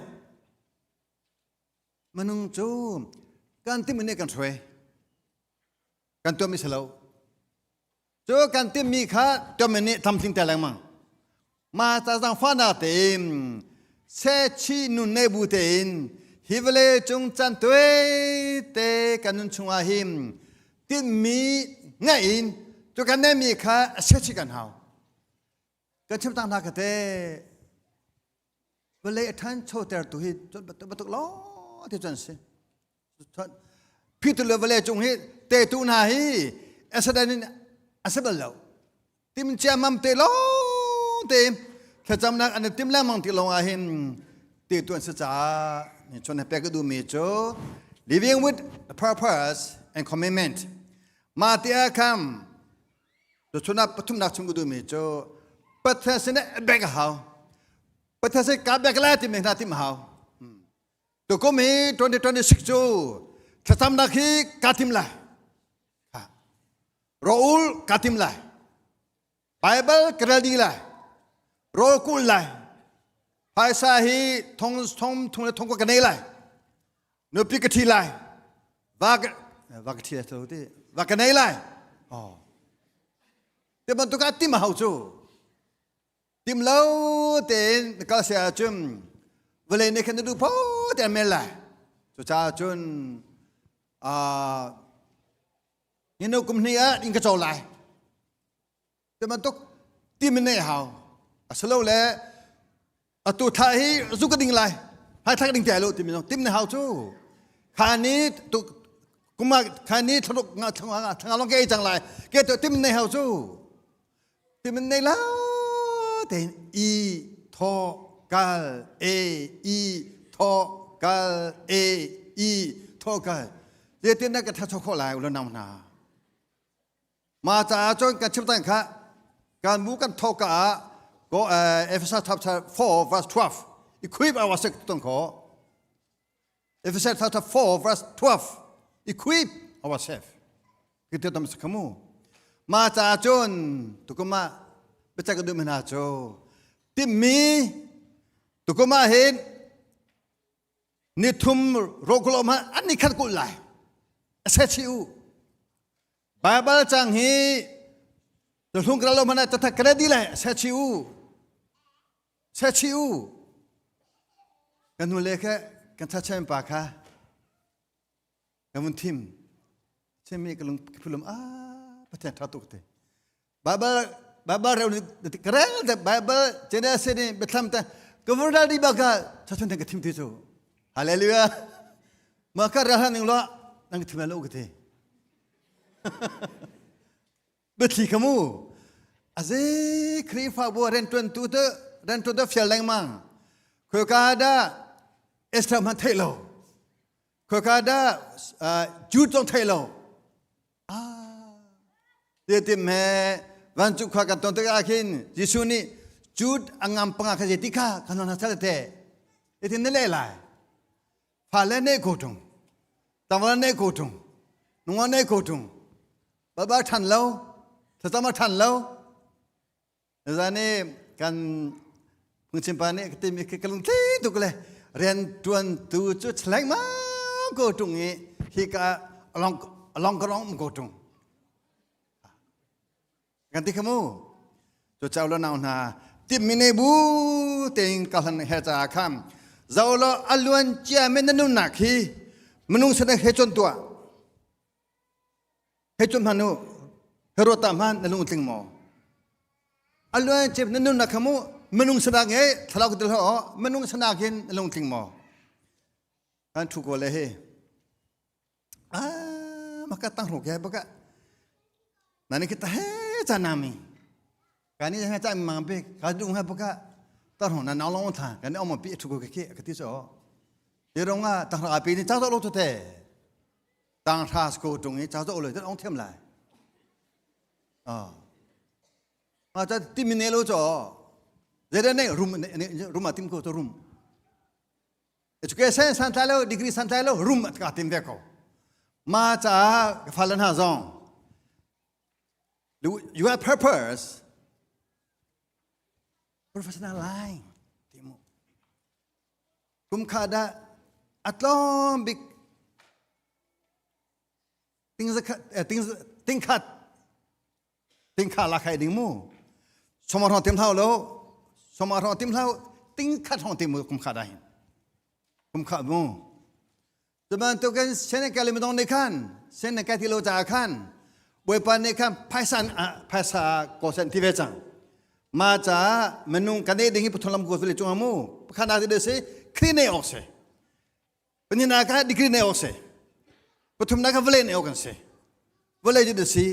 Manung cu kan tim ne kan hruai. Kan tuah mi si lo. Cu kan timmi kha tuahmi nih tlamtling ter lengmang. Ma ta zangfahnak tein sechi nun nei bu tein hi vawlei cung can tuai te kan nun chungah hin tinhmi ngaih in Cu kan neihmi kha a siachi kan hau. Kan chim tang hna ka te vawlei a ṭhanchoter tu hi bantuk lawng te cun si. Phitu le vawlei cung hi tetu hna hi accident in a si bal lo. Tim ciammam te lawng te thlacamnak an i tim lengmang ti lawng ah hin tetu an si caah ni chon he pek ka duhmi cu living with a purpose and commitment mah ti ah kham Tuchun ah pathumnak chung ka duhmi cu Pathian sin ah bek a hau. Pathian sin ka bek lai timi hna tim a hau. Tukum hi 2026 cu thlacamnak hi ka tim lai. Rawl ka tim lai. Bible ka rel dih lai. Rawl kul lai. Phaisa hi thong thong thong le thong ka nei lai. Nupi ka ṭhi lai. Va ka va ka ṭhi lai ti. Va ka nei lai. Oh. Te bantuk ah tim a hau cu. Tim lo tein kal se ahcun vawlei nih khan na duh pho te an mel lai. Cucaah cun ah hinu kum hnih ah in ka co lai. Te bantuk tim in nei hau. Asilo le atu thla hi zu ka ding lai hai thla ka ding te lo timi tim ne hau cu kha ni tu kuma kha ni thluk nga thanga thanga long ke chang lai ke to tim ne hau cu tim nei la te i tho kal e i tho kal e i tho kal te tin na ka tha cho kho lai ulo nam na Ma caah cun kan chim tang kha kan mu kan tho ka ah go Ephesus chapter 4 verse 12 equip ourselves tong kho Ephesus chapter 4 verse 12 equip ourselves kita tam sakhamu ma caah cun tukuma biacak ka duh hna cu timmi tukuma hin nithum rokulom ha an ni khat kul lai ase chi u Bible cang hi hlung kra lo mana tatha kra di lai se chi u se chi u kan nu le kha kan tha chen pa kha kan mun thim chemi ka lung phulum a pathian tha tuk te Bible Bible reu ni karel te Bible Genesis ni Bethlehem te ka di ba ka cha chun te ka thim ti chu Hallelujah ma ka ra ning lo nang thim lo ka te Biathli kha mu. Aze Khrihfabu ah rianṭuantu tu rianṭuan tu fial lengmang. Khoika dah Israel hmanh theih lo. Khoika dah Jude zong theih lo. Ah, ti me vancung khua kan ton tikah khin Jesuh nih Jude a ngam panga kha zei ti kha kan hna sal te. Itin na le lai. Fale ne ko tung. Tangval ne ko tung. Nunga ne ko tung. Baba than lo. Thlacam a than lo. Zani kan phungchim pa nih ka timi ka lung thli tuk le rian tuan tu cu chleng ma ko tung i hi ka along along ka rong ko tung. Kan ti kha mu. Cu chau lo nau hna tim mi ne bu tein ka hlan he ca kham zo lo aluan cia men na nunnak hi minung sana he chon tua he chon hmanu he ro ta hman na lung tling maw aluan chep na nunnak kha mu minung sana nge thlarau ka tel ho minung sana khin na lung tling maw kan thu ko le he ah maka tang ro ke baka nani kita he cha nami kani ha cha mang pe ka dung ha baka ta ro na na long tha kan om pi thu ko ke ke ka ti so te rong a tang ra pi ni cha zo lo te tang tha ko tung i cha zo lo te ong them lai ah ma cha ti mi ne lo cho zede ne rum ne rum a tim ko to rum Education santlai lo, degree santlai lo, rum ka tim ve ko. Ma caah ka fale hna zong you have purpose professional line timu kum kha da atlom bik ting zakhat ting ting khat ting kha la khai ding mu soma rong tim hau lo soma rong tim hau ting khat rong tim mu kum kha da hin kum kha mu cuban tu kan sen ka lim dong ne khan sen ka ti lo cha khan. Bawipa nih khan phaisa phaisa kawsen ti ve cang. Ma ca minung kan ei ding hi pathum lam ko vile cung amu. Pakhat nak ti si Khrih nei awk si. Pahnihnak ah degree nei awk si. Pathumnak ah vawlei nei awk kan si. Vawlei cu si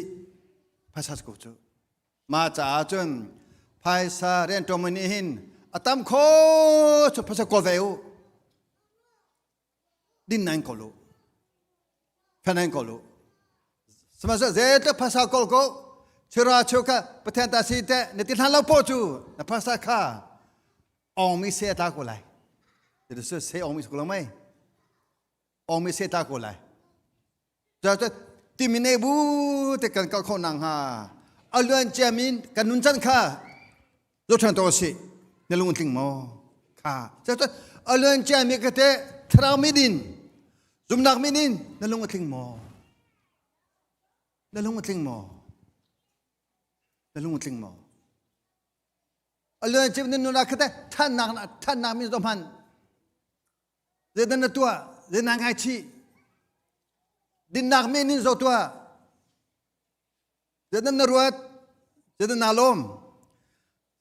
phaisa ko cu. Ma caah cun phaisa rianṭuan mi nih hin a tam kho cu phaisa kawl ve u. Din nan kawl u. Fan nan kawl u. Sihmanhsehlaw zeitluk phaisa kawl ko chira cheu kha Pathian ta si teh na ti hlan lo poh cu na phaisa kha ong mi se ta ko lai. Se ong mi se ko lo mei. Ong mi se ta ko lai. Timi ne bu te kan kal kho nang ha aluan ciamin kan nun chan kha zo than to si na lung tling mo kha aluan ciami ka te thlarau mi din zumnak mi din na lung tling mo na lung tling mo na lung tling mo aluan ciami nun na khate than nak than nak mi zo man Zeidah na tuah? Zeidah naa ngaichih? Dinnak men in zo tuah. Zeidah na ruat? Zeidah naa lawm?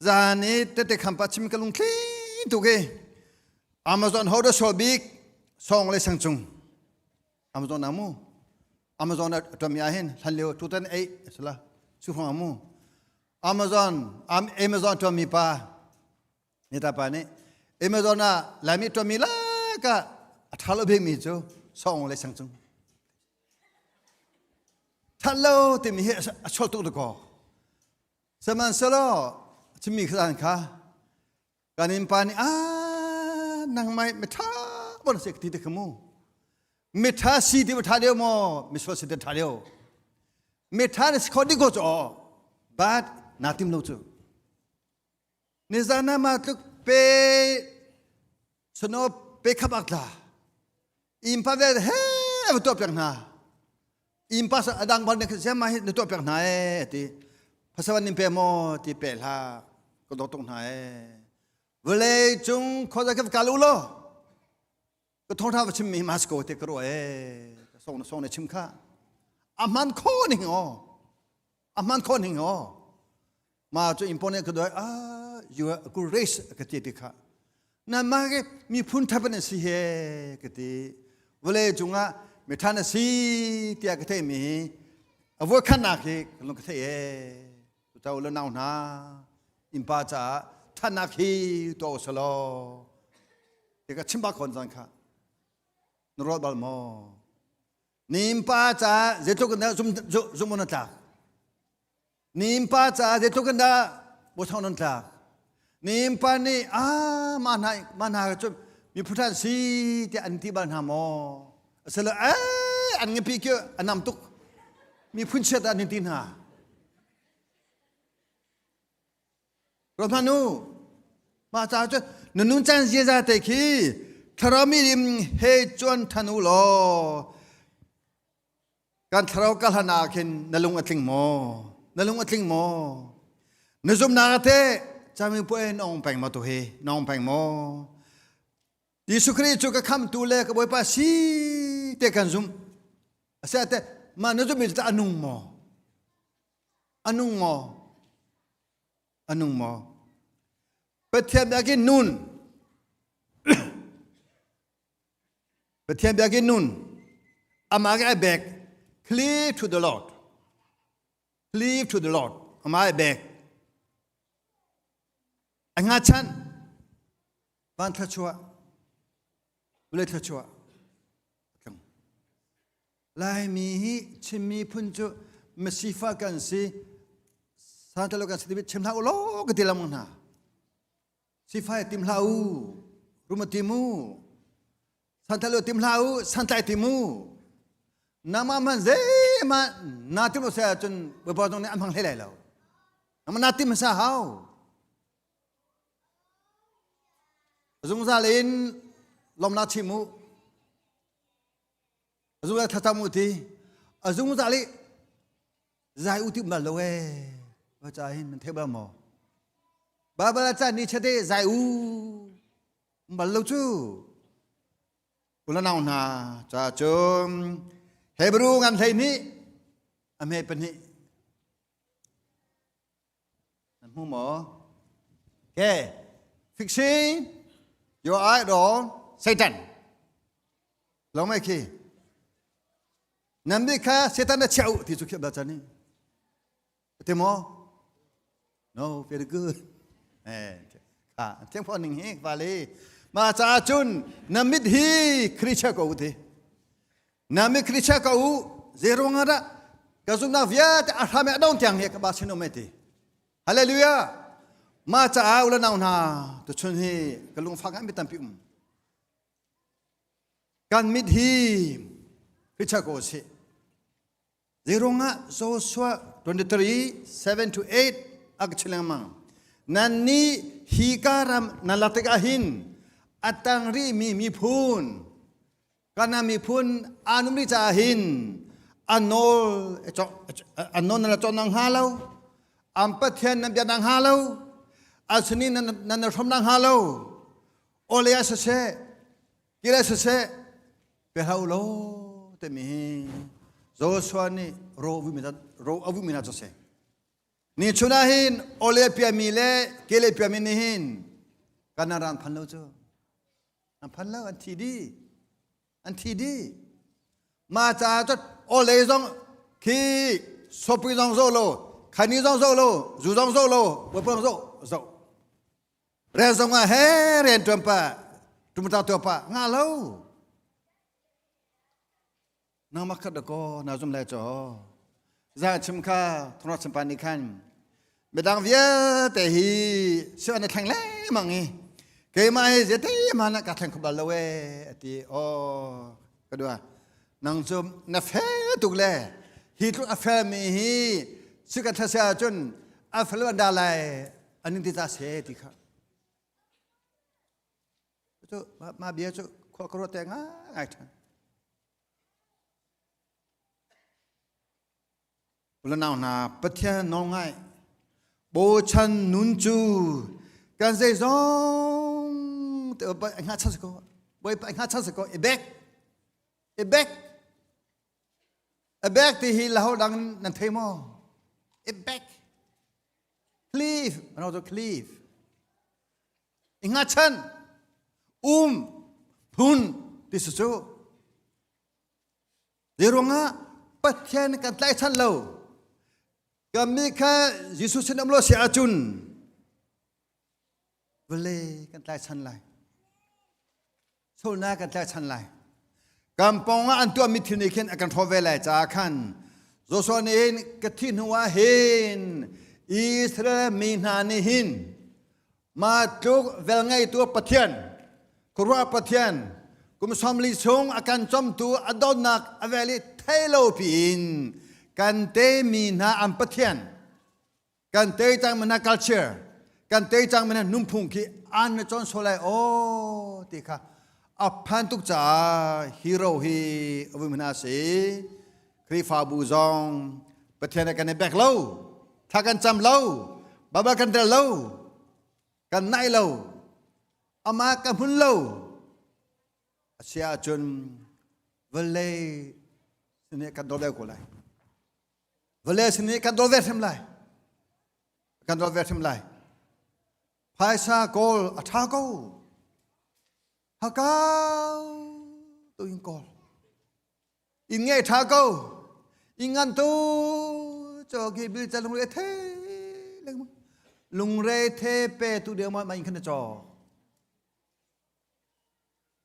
Zan i tete khampa chim ka lungthli tuk i Amazon ho da sol bik song le sang cung Amazon amu Amazon a tuam ya hin hlan lio 2008 sala su hong amu Amazon Amazon tuam mi pa Nita pa nih Amazon ah Laimi ṭuanmi lakah a ṭha lo bikmi cu sawng le sangcung. Ṭhat lo timi hi a chuak tuk dakaw. Sihmanhsehlaw chimmi khan kha kan innpa nih ah nangmah miṭha bon si ti te kha mu. Miṭha si ti ṭha deuh maw misual si ti ṭha deuh. Miṭha na si kho ding ko cu aw. But naa tim lo cu. Nizan ah mah tluk pe sano pe khap ak tla. Impa ve he va tuah piak hna. Impa sa adang bal ne kha ma hi na tuah piak hna e ti. Phasawan nin pe mo ti pe hla ka dok tuk hna e. Vawlei cung khoza ka kal u law. Ka thawngtha va chim mi mas ko te ka ruah e. Ka song na song na chim kha. A man kho ning o. A man kho ning o. Ma cu important ka doi ah you are a good race ka ti ti kha na ma ke miphun thapan si he ka ti vale cungah mithan a si tiah ka thei mi hi a voi khannak hi ka lung ka thei e tu tau le nau hna inpa caah thanak hi to salo ti ka chimba khon zan kha na ruat bal maw nimpa caah zeitluk in dah zum zum na tlak Nimpa caah zeitluk in dah bawchang nan tlak. Nimpa nih ah mah hna mah hna cu miphun si tiah an ti bal hna maw? Asilo eh an ngepi khi a nam tuk. Miphun chiat ah an ti hna. Ruat u. Mah caah cun na nun caan ziaza te khi thlarau mi he cuan than u law Kan thlarau ka hlan ah khin na lung a tling maw? Na lung a tling maw? Na zumhnak teh cami puai na ong peng maw tu hi? Na ong peng maw? Jesuh Khrih cu ka khamtu le ka Bawipa si te kan zumh. Ase te mah na zumhmi cu a nung maw? A nung maw? A nung maw? Pathian bia kin nun. Pathian biakinn nun amah ke ai bek cleave to the Lord cleave to the Lord amah ai bek a ngachan van thluachuah vawlei thluachuah tlung Laimi hi Chinmi phun cu masifa kan si santalo kan si chim hlah u law ka ti lengmang hna Sifai tim hlah u, rum a tim u. Santlai lo tim hlah u, santlai tim u. Nangmah man zeihmah naa tim lo saya ahcun Bawipa zong nih an hmang hlei lai lo. Nangmah naa tim hmasa hau. Zungzal in lawmnak chim u. Zungzal thlacam u ti. A zungzal i zai u ti um bal lo ee va ca hin nan theih bal maw Bible ah caan ni chate zai u um bal lo cu ulanau hna ca cun Hebrew ngan hlei nih. A hme pahnih. Nan hmu maw? Okay. Fixing your eye on Satan. Lo mai khi. Nan bi kha Satan na chiah u ti cu khiap da chan ni. Te maw? No, very good. Eh, kha thiang pho ning hi vale. Ma ca cun na mit hi Khricha ko ti. Na mit Khricha ko u zerong ara ka zumnak vialte a hram a dong tiang hi ka ba sin um ti. Hallelujah. Ma ca ula nau hna tu chun hi ka lungfak an mi tampi um. Kan mit hi Khricha ko si. Zeirungah Joshua 23, 7 to 8 a ka chim lengmang. Nan nih hi ka ram nan lak tikah hin a tang rihmi miphun kana miphun aa num rih caah hin a nawl a nawl nan la cawn nang hnga lo an pathian nan bia nang hnga lo a sinin nan nan hrom nang hnga lo ole a siseh kile siseh pe hau lo timi hi Joshua nih ro ro a vumi hna cu si. Ni chun ah hin ole piami le kele piami nih hin kan ran phan lo cu. An phan lo an thi di. An thi di. Ma ca cu ole zong khi sopi zong zo lo, khani zong zo lo, zu zong zo lo, puan zo zo. Rian zong ah he rian ṭuan pah, ṭumta tuah pah nga lo. Nangmah khat ko na zum lai caw. Za chim kha thongro chim pa nih khan midang vialte hi sian na thleng lengmang i keimah hi zeite hmanh ah ka thleng kho bal lo ee ati aw ka dua nang cu na fel tuk le hi tluk a felmi hi si ka thase ahcun a fel an da lai an in ti ta se ti kha cu ma bia cu khua ka ruat te ngai ngai than Ulanau hna Pathian nawl ngai bochan nun cu kan zeizong te nga chan ko bawipa nga chan ko i bek i bek i bek ti hi laho dang nan thei maw i bek Cliff ano to cliff i nga chan um phun ti su cu Zeiruangah Pathian kan tlaihchan lo. Kan mi kha Jesuh sin um lo si ahcun vawlei kan tlaihchan lai. Sualnak kan tlaihchan lai. Kan pawngah an tuahmi thil nih khin a kan hrawh ve lai caah khan Joshua nih hin ka thih hnu ah hin Israel mi hna nih hin Mah tluk velngeitu Pathian, khuaruah Pathian, kum 40 chung a kan cawmtu a dawtnak a vel i thei lo piin kan teimi hna an Pathian, kan tei cangmi hna culture, kan tei cangmi hna nunphung khi an na cawn sual lai aw ti kha a phan tuk caah hero hi a vui hna si. Khrihfabu zong Pathian a kan i bek lo, thla kan cam lo, Baibal kan rel lo, kan naih lo, amah ka hmun lo. A si ahcun vawlei sin kan dawt ve ko lai. Vawlei sin kan dawt ve hrim lai. Kan dawt ve hrim lai. Phaisa kawl a ṭha ko. Hakau tu in kawl. Inn ngei ṭha ko. Inn ngan tu cho khi bil ca lungre the lengmang. Lungre the pe tu deu ma ma inn khan na caw.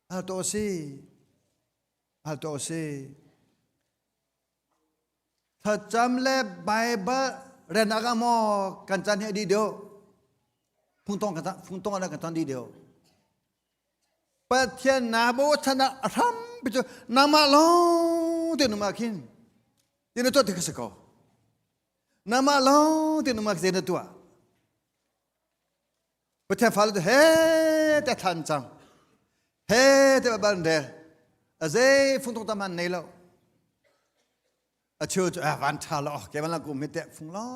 Hal to si. Hal to si. Thlacam le Bible ren aga mo kan chan hi di deu. Phung tong kan phung tong kan chan di deu. Pathian na bochan ah a hram cu nangmah lawng te nungmah khin ti na tuah ti kha si ko. Nangmah lawng te nungmah khi na tuah. Pathian fale tu he te thlan cang. He te ban rel. A zei fung tung tam han nei lo. A cheu cu ah van tha lo ke van la kum hi te fung lo.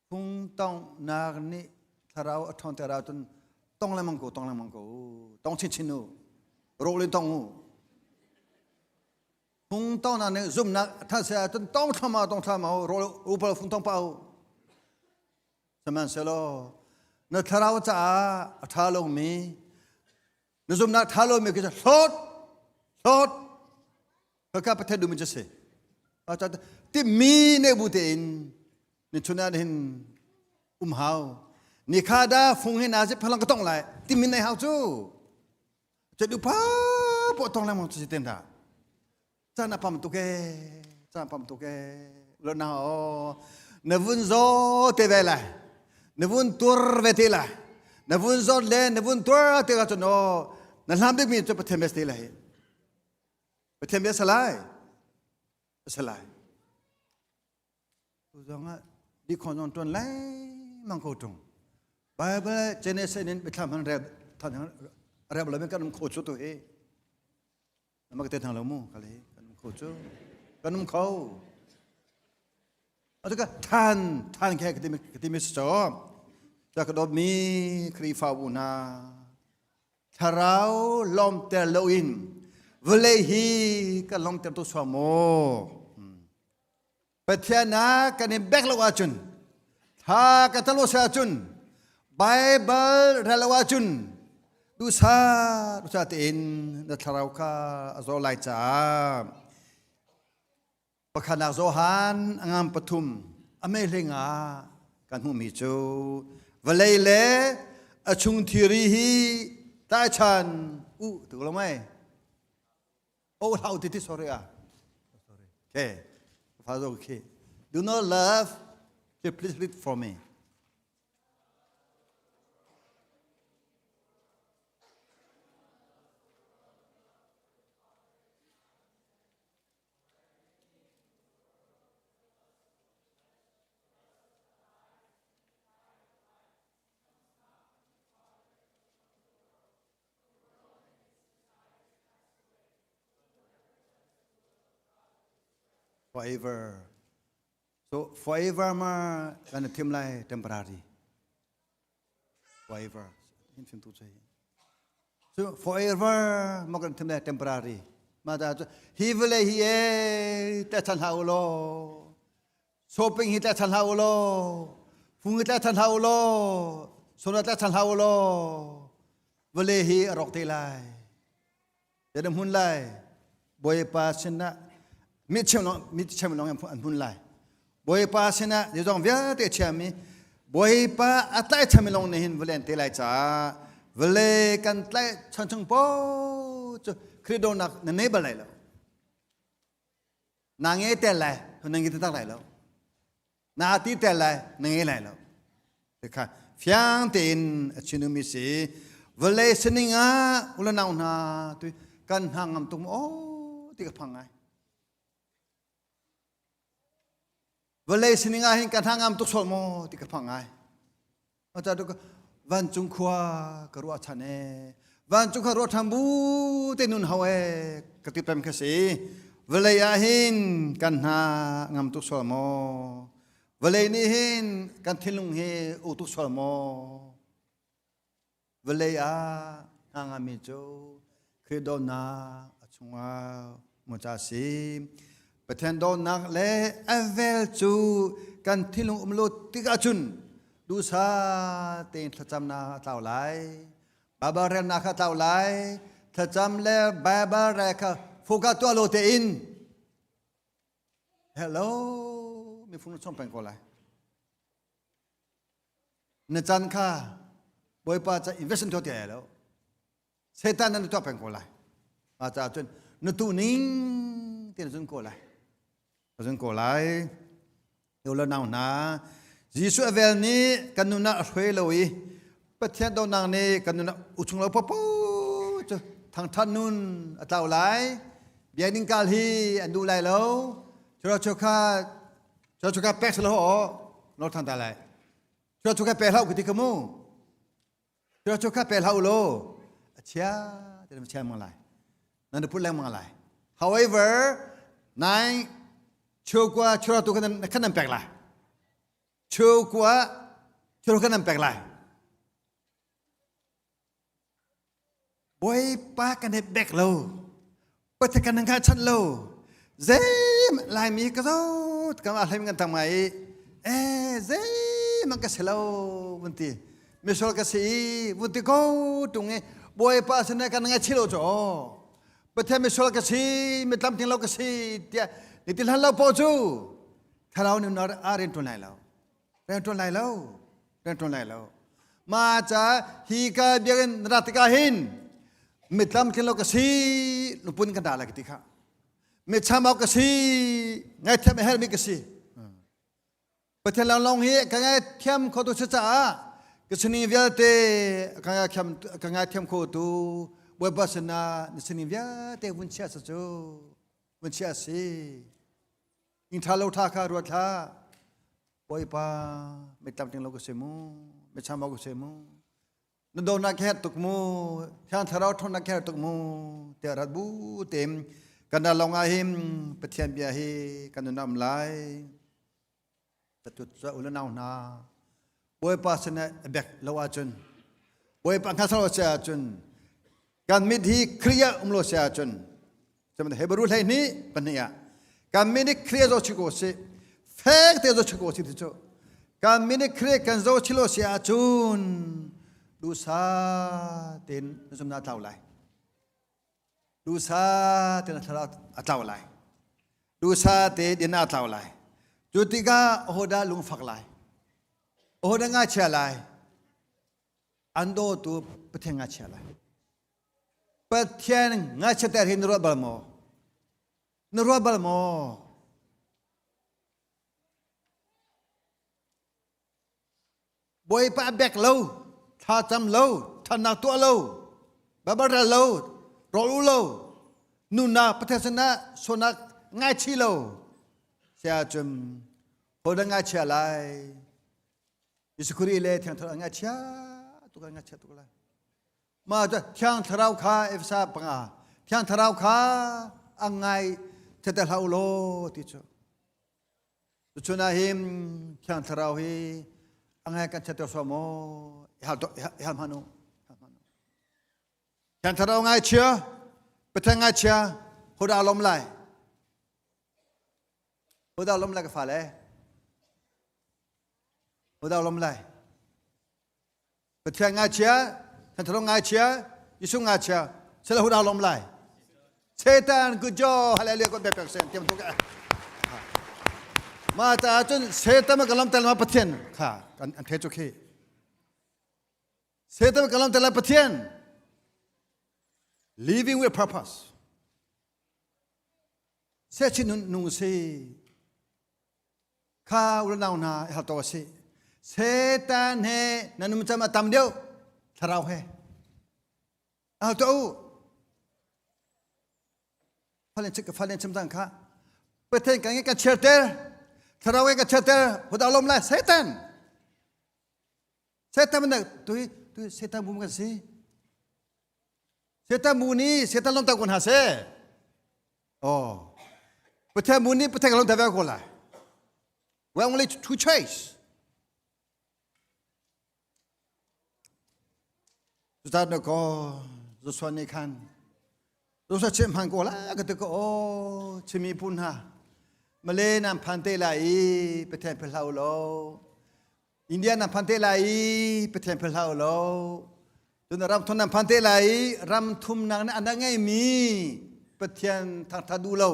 Phungtong nak nih thlarau a ṭhawn ter ahcun tong lengmang ko, tong lengmang ko, tong chinchin u, rawh len tong u. Fung tong na nih zumnak than se ahcun tong thlama tong thlama rawl upal fung tong pa u. Sihmanhsehlaw na thlarau caah a ṭha lomi na zumnak ṭha lomi khi cu hlawt hlawt khaka Pathian duhmi cu si. Timmi ne bu tein ni chun ah hin um hau. Ni kha da fung hin a si phalang ka tong lai timmi nei hau cu. Chet u pa po tong lengmang cu si ten dah. Caan a pam tuk ee, caan pam tuk ee. Lo na o, na vun zo te ve lai. Na vun tur ve te lai. Na vun zot le na vun tur te ka cun o, na hlam bik mi cu Pathian bia te lai. Pathian bia salai. Salai. Tu zong ah dikhon zong tuan lengmang ko tung. Bible Genesis in bithlam han rel than rel lo kan um kho chu tu hi. Nama ka te thang lo mu kale kan um kho chu. Kan um kho. Atuka than than khe ka ti mi so. Ta ka dawt mi Khrihfabu hna thlarau lawmter loin vawlei hi kan lawmter tu suam maw? Pathian ah kan in bek lo ahcun thla ka talo se ahcun Bible rel lo ahcun duhsa duhsa tein na thlarau kha a zaw lai caah pakhatnak Johan a ngam pathum a mehling ah kan hmuhmi cu vawlei le a chung thiri hi taichan u tu lo mai Oh, how did this sorry ah. Sorry. Okay. Father, okay. Do not love. Please read for me. Forever. So forever ma kan thim lai temporary. Forever. Hin phim tu chai. So forever ma kan thim lai temporary. Ma ta chu hi vle hi e ta chan ha lo. Shopping hi tla chan hlah u law, fung hi tla chan hlah u law, sona tla chan hlah u law, vawlei hi a rawk te lai. Then hmun lai. Bawipa sinah mi chem long mi chem long an hmun lai. Bawipa sinah zeizong vialte chiami Bawipa a tlai chami long nih hin vawlei an te lai caah vawlei kan tlai chan chung po cu Khrih dawtnak na nei bal lai lo. Na nge tel lai na nge tak lai lo na ti tel lai na nge lai lo kha fiang tein a chinumi si vawlei sining ah ulanau hna tu kan hna ngam tuk o ti ka phang ngai vawlei sining ah hin kan hna ngam tuk sol maw ti ka phang ngai Ata tu vancung khua ka ruah chan e vancung khua ruah ṭhan bu te nun hau e ka ti pem kha si vawlei ah hin kan hna ngam tuk sual maw vawlei nih hin kan thinlung hi u tuk sual maw vawlei ah hna ngami cu Khrih dawtnak a chungah mu ca si Pathian dawtnak le a vel cu kan thinlung um lo tikah cun duhsah tein thlacamnak a tlau lai Baibal relnak kha a tlau lai thlacam le Baibal rel kha focus tuah lo tein hello mi fung na chom peng ko lai na can kha Bawipa ca investment tuah ti ai lo Satan nan tuah peng ko lai. Mah caah cun na tu ning ti na zun ko lai. Na zun ko lai. Yo le nau hna, Jesuh a vel nih kan nun ah a hruai lo i Pathian donak nih kan nun ah uchung lo popo cu thangthat nun a tlau lai. Biakinn kal hi an duh lai lo. Chura chukha chura chukha pek selo o nor thang ta lai. Chura chukha pe hlau ki ti ka mu. Cu cu kha pe hlah u law a chia ti na chia mang lai. Nan put lengmang lai. However, nai chukua chura tu khan khan nan pek lai. Chukua chura khan nan pek lai. Bawipa kan he bek lo. Pathian kan kha chan lo. Zei Laimi ka zo kan a hlem kan tang mai i eh zeihmanh ka si lo vun ti. Misual ka si i vun ti ko tung i Bawipa sinah kan ngai chilo cu aw. Pathian misual ka si, mi tlamtling lo ka si tiah ni ti hlan lo po cu thlarau nih a rian ṭuan lai lo. Rian ṭuan lai lo. Rian ṭuan lai lo. Ma ca hi ka biakinn na rat tikah hin mi tlamtling lo ka si lupun kan dah lai ka ti kha. Mi cham ka si, ngaithiam a herhmi ka si. Pathian lawnglawng hi ka ngaithiam khotu si caah ka sining vialte ka ngaithiam ka ngaithiam khotu Bawipa sinah na sining vialte vun chia sa cu vun chia si ing tha lo tha kha ruat hlah Bawipa mi tlamtling lo ka si mu mi chambau ka si mu na dawtnak her tuk mu thiang thlarau ṭhawnnak her tuk mu tiah rat bu tein kan ral lawng ah hin Pathian bia hi kan nun am lai tatut cu u le nau hna Bawipa sinah bek lo ahcun Bawipa hngasal lo si ahcun kan mit hi Khrih ah um lo si ahcun Hebrew 12 ah kan mit hi Khrih zo chiko si fek te zo chiko si ti cu kan mit hi Khrih kan zo chilo si ahcun dusa ten zumna tlau lai dusa ten thlarau a tlau lai dusa te din a tlau lai cu tikah ahodah lungfak lai ahodah ngachia lai an dawtu Pathian ngachia lai Pathian ngachiater hi na ruat bal maw? Na ruat bal maw? Bawipa bek lo, thlacam lo, ṭhatnak tuah lo, Baibal rel lo, rawl u lo, nunak Pathian sinah sualnak ngaichih lo, sia cun hodah ngaichia lai? Jesuh Khrih le Thiang Thlarau ngaichia tuk lai, ngaichia tuk lai. Mah cu Thiang Thlarau kha Efesa panga Thiang Thlarau kha a ngai thete hlah u law ti cu. Tuchun ah hin Thiang Thlarau hi a ngai kan thetter sual maw? I hal i hal hmanh u. Thiang Thlarau ngaichia, Pathian ngaichia, hodah lawm lai? Hodah lawm lai ka fale? Hodah lawm lai? Pathian ngaichia, Thiang ngaichia, Jesuh ngaichia, sila hu lom lai. Satan good job hallelujah God bek sen tiam tu ka. Ma ta cun Satan ma kalam tel ma Pathian kha kan an the chu khi. Satan ma kalam tel Pathian living with purpose. Se chin nun nung si Kha unau hna i hal to a si. Satan he na num cam a tam deuh thlarau he. Hal to u. Falen chim falen chim tang kha. Pathian kan ka chiarter. Thlarau ka chiarter. Huda lom lai Satan. Satan man tu tu Satan bum kan si. Satan mu ni Satan lom ta kun ha se. Oh. Pathian mu nih Pathian kan ve ko lai. We only two choice. Cucaah na ko Joshua nih khan Joshua chim hman ko la ka ti ko o chimi pun ha Malay nan phan te lai i Pathian philhau lo India nan phan te lai i Pathian philhau lo Cun ram thum nan phan te lai i ram thumnak nih an ngeimi Pathian thangthat duh lo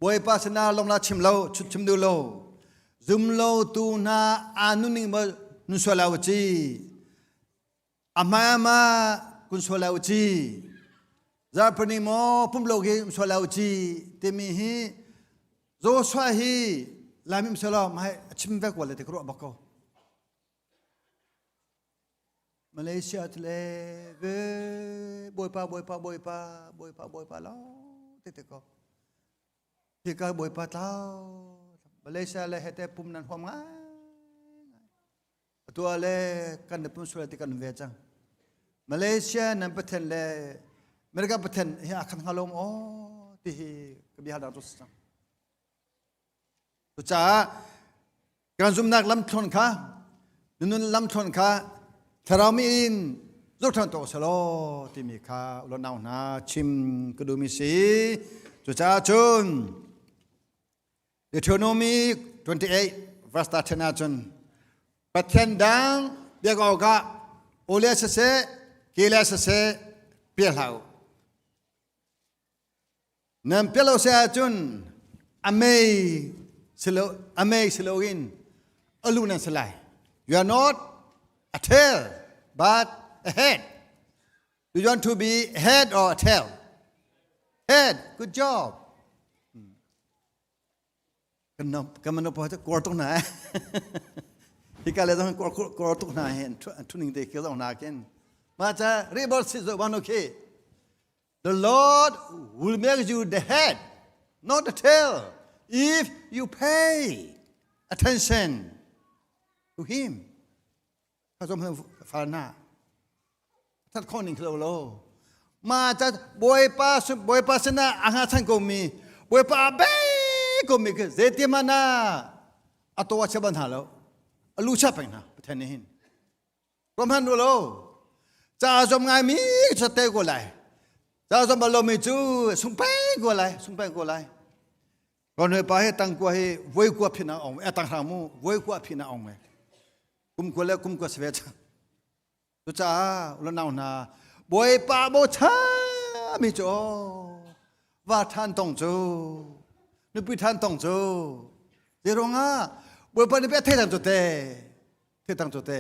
Bawipa sinah lawmla chim lo chim duh lo zum lo tu hna aa nuning ma nun sual lo ci a hmai ma kun sual lo ci zarpani maw pumlo khi sual lo ci timi hi Joshua hi Laimi selaw mai a chim vek wal te ka ruah bak ko Malaysia cu le ve bawipa bawipa bawipa bawipa bawipa lo te te ko hika bawipa tlau Malaysia le hete pum nan huam ngai atu le kan ne pum sual ti kan ve cang Malaysia nan pathian le America pathian hi akhan ngalom o ti hi ka bia hal tu cang Cucaah kan zumhnak lamthluan kha nunun lamthluan kha thlarau mi in zohṭhan tuah selaw timi kha ulonau hna chim ka duhmi si. Cucaah cun Deuteronomy 28 verse 10 ahcun Pathian dang biak awkah aw le siseh ke le siseh pia hlah u. Nan pia lo si ahcun a mei silo a mei si loin a lu nan si lai. You are not a tail but a head. Do you want to be head or a tail? Head. Good job. Kan mano pa cu kor tuk hna. Hika le zong kor kor tuk hna hin thuning te ke zong hna kin. Ma cha rebel si zo bano khi. The Lord will make you the head, not the tail, if you pay attention to him. Kha zong fal na. That khawh ning lo lo. Ma ta Bawipa Bawipa sinah a nga chan ko mi Bawipa a be ko mi ke zeiti mana a to a chaban ha lo. A lu cha peng na Pathian nih hin. Rom han lo. Ca zom ngai mi cha te ko lai. Ca zom lo mi cu sung peng ko lai, sung peng ko lai. Ron hoi pa he tang kua hi voi kua phin a ong e tang hrang mu voi kua phin a ong e. Kum kua le kum kua se ve cha. Cucaah ulanau hna Bawipa bochan mi cu va ṭhan tong cu nupi ṭhan tong cu zeiruangah Bawipa nih pei a thei tang cu te thei tang cu te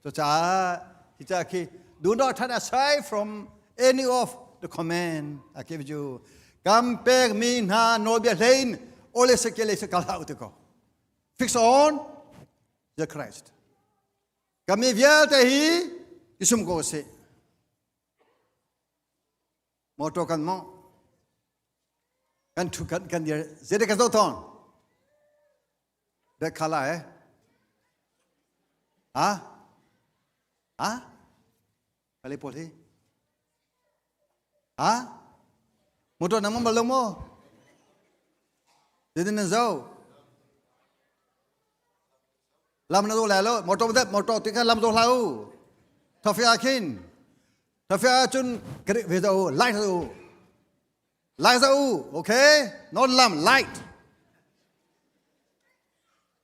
cucaah hi ca khi do not turn aside from any of the command I give you kam pek mi hna nawlbia hlein ole se ke le se kal hlah u ti ko fix on the Christ Kami vialte hi i sum ko sih. Motor kan mong. Kan thu kan kan dir. Zede kan zo thon. Bek khala eh. Ha? Ha? Kali pol hi. Ha? Motor nang mong bal lo mo? Zede nan zo? Lam na zo lai lo motor dat motor ti khan lam zo hlah u thafia khin thafia cun kari ve zo light zo light zo okay not lam light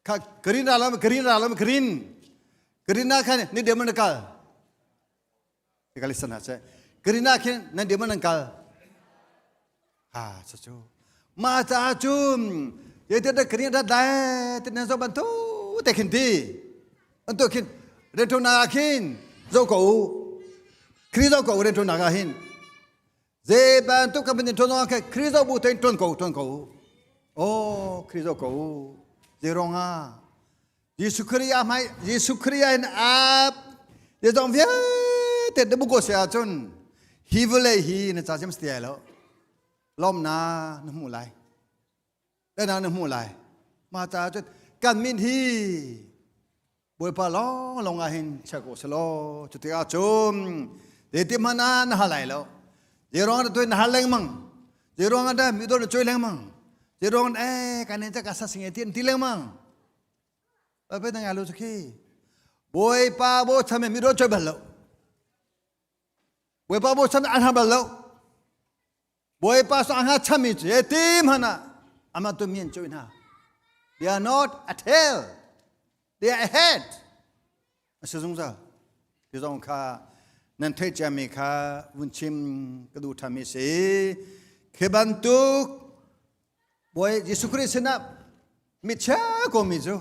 kha green ra lam green ra lam green green na khan ni demon kal kali sana che green na khin nan demon kal ha cha chu ma cha chu ye te da green da dai te nan zo ban tu te khin ti an tu khin re tu na khin zo ko kri zo ko re tu na ga hin ze ban tu ka bin tu no ke kri zo bu ten ton ko ton ko o kri zo ko ze rong ha Jesuh Khrih a hmai Jesuh Khrih in ap zeizong vialte na bu ko si ahcun hi vawlei hi na ca cem si ti lo lawmna na hmu lai dana na hmu lai ma ca cun kan min hi Bawipa lawng lawng ah hin chia ko selaw cutikah cun zeiti hmanh ah na hal lai lo zeiruang dah tuin na hal lengmang zeiruang dah mi dawt na choi lengmang zeiruang eh kan in ka sa singe ti ti lengmang Pe na ngai lo cu khi. Bawipa bo chame mi do choi bal lo. Bawipa bo chame an har bal lo. Bawipa so anga chami cu e tim hana ama tu mian choi na. They are not a tail. They are ahead. Asa zungzal. Ti zong kha nan theih ciami kha vun chim ka duh ṭhami si. Khi bantuk Bawi Jesuh Khrih sinah mitchia komi cu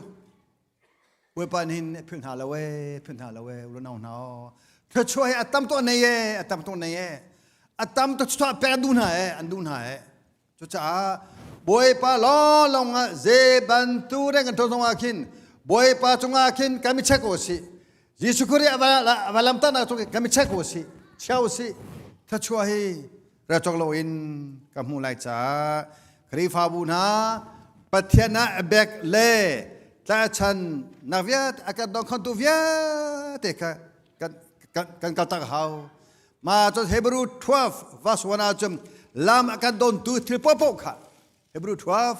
Bawipa nih hin philh hna lo ee, philh hna lo ee, ulunau hna aw. Thluachuah hi a tam tuk nei ee, a tam tuk nei ee. A tam tuk chuah pek an duh hna ee, an duh hna ee. Cucaah Bawipa lawnglawng ah zei bantuk reng kan ṭuan zongah khin Bawipa cungah khin kan i check u sih. Jesuh Khrih a va lamtaknak cung kan i check u sih, chia u sih. Thluachuah hi ra cawk loin ka hmuh lai caah Khrihfabu hna Pathian ah bek le tlaichan nak vialte a kan dongkhontu vialte kha kan kan kan kaltak hau ma cun Hebrew 12 verse 1 ah cun lam a kan dontu thil popoh kha Hebrew 12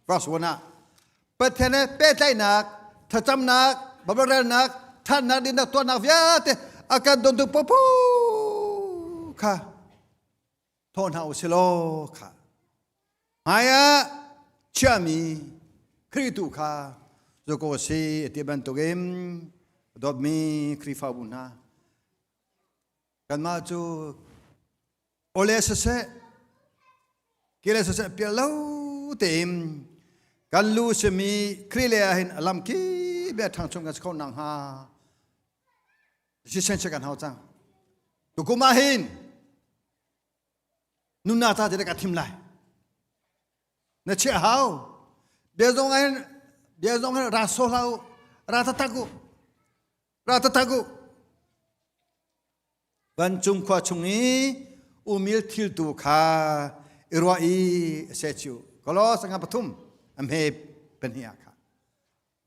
verse 1 ah Pathian he pehtlaihnak thlacamnak babarelnak thannak dinnak tuahnak vialte a kan dontu popoh kha thawh hna u silaw kha. Hmaiah chiahmi Khrih tu kha zuko si ti bantukin dawtmi Khrihfabu hna kanmah cu ole siseh kile siseh pial lo tein kan lu simi Khrih le ah hin a lam kip a ṭhang chung kan si kho nak hnga decision che kan hau cang tukum ah hin nunnak ca te ka thim lai na chiah hau bia zong in bia zong in ra so hlau ra tatak u ra tatak u vancung khua chung i umil thil tu kha i ruah i se chiu kolo sanga pathum a hme pahnih ah kha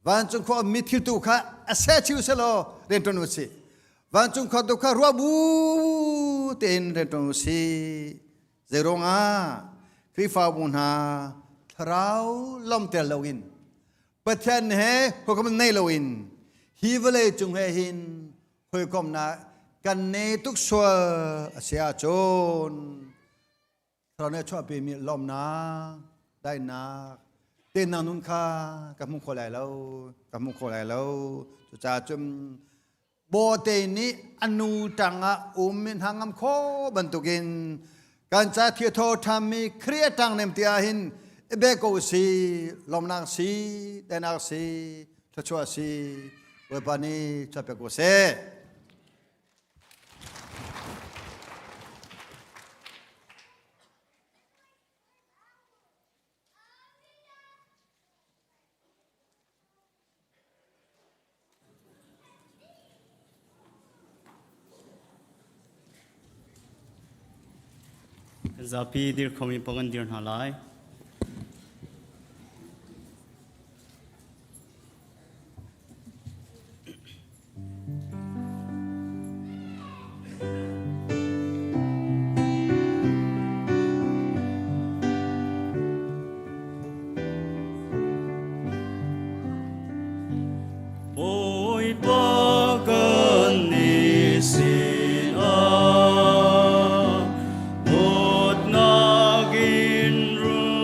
Vancung khua ummi thil tu kha a seh chiu selaw rianṭuan u sih. Vancung khua tu kha ruah bu tein rianṭuan u sih. Zeiruangah Khrihfabu hna thlarau lawmter loin Pathian he hawikom nei loin hi vawlei cung he hin hawikomnak kan nei tuk sual a si ahcun Thlarau nih a chuahpimi lawmnak, daihnak, tennak nun kha ka hmu kho lai lo, ka hmu kho lai lo. Cucaah cun bawte nih a nu tangah um in hangam kho bantukin kan ca thiathaw ṭhammi Khrih a ṭang nem ti ahhin i bek ko si, lawmnak si, daihnak si, thluachuah si, Bawipa nih chuah pek ko seh. Kan zapi dir khomi paoh kan dir hna lai. Bawipa kan i sinah dawtnak in rung.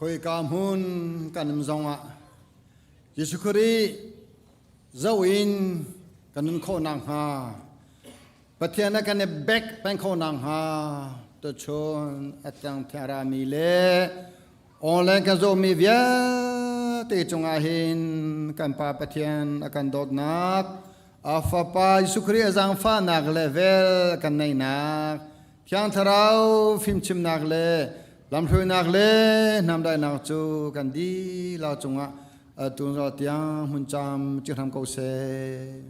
Khoika hmun kan um zongah Jesuh Khrih zoh in kan nun khawh nakhnga Pathian a kan i bek peng khawh nakhnga tuchun a tang thiarami le online kan zawhmi vialte cungah hin kan Pa Pathian a kan dawtnak a Fapa Jesuh Khrih a zaangfahnak le vel kan neihnak Thiang Thlarau fimchimnak le lamhruainak le hnamdaihnak cu kan dihlak cungah atu tiang hmun cam ci hram ko seh.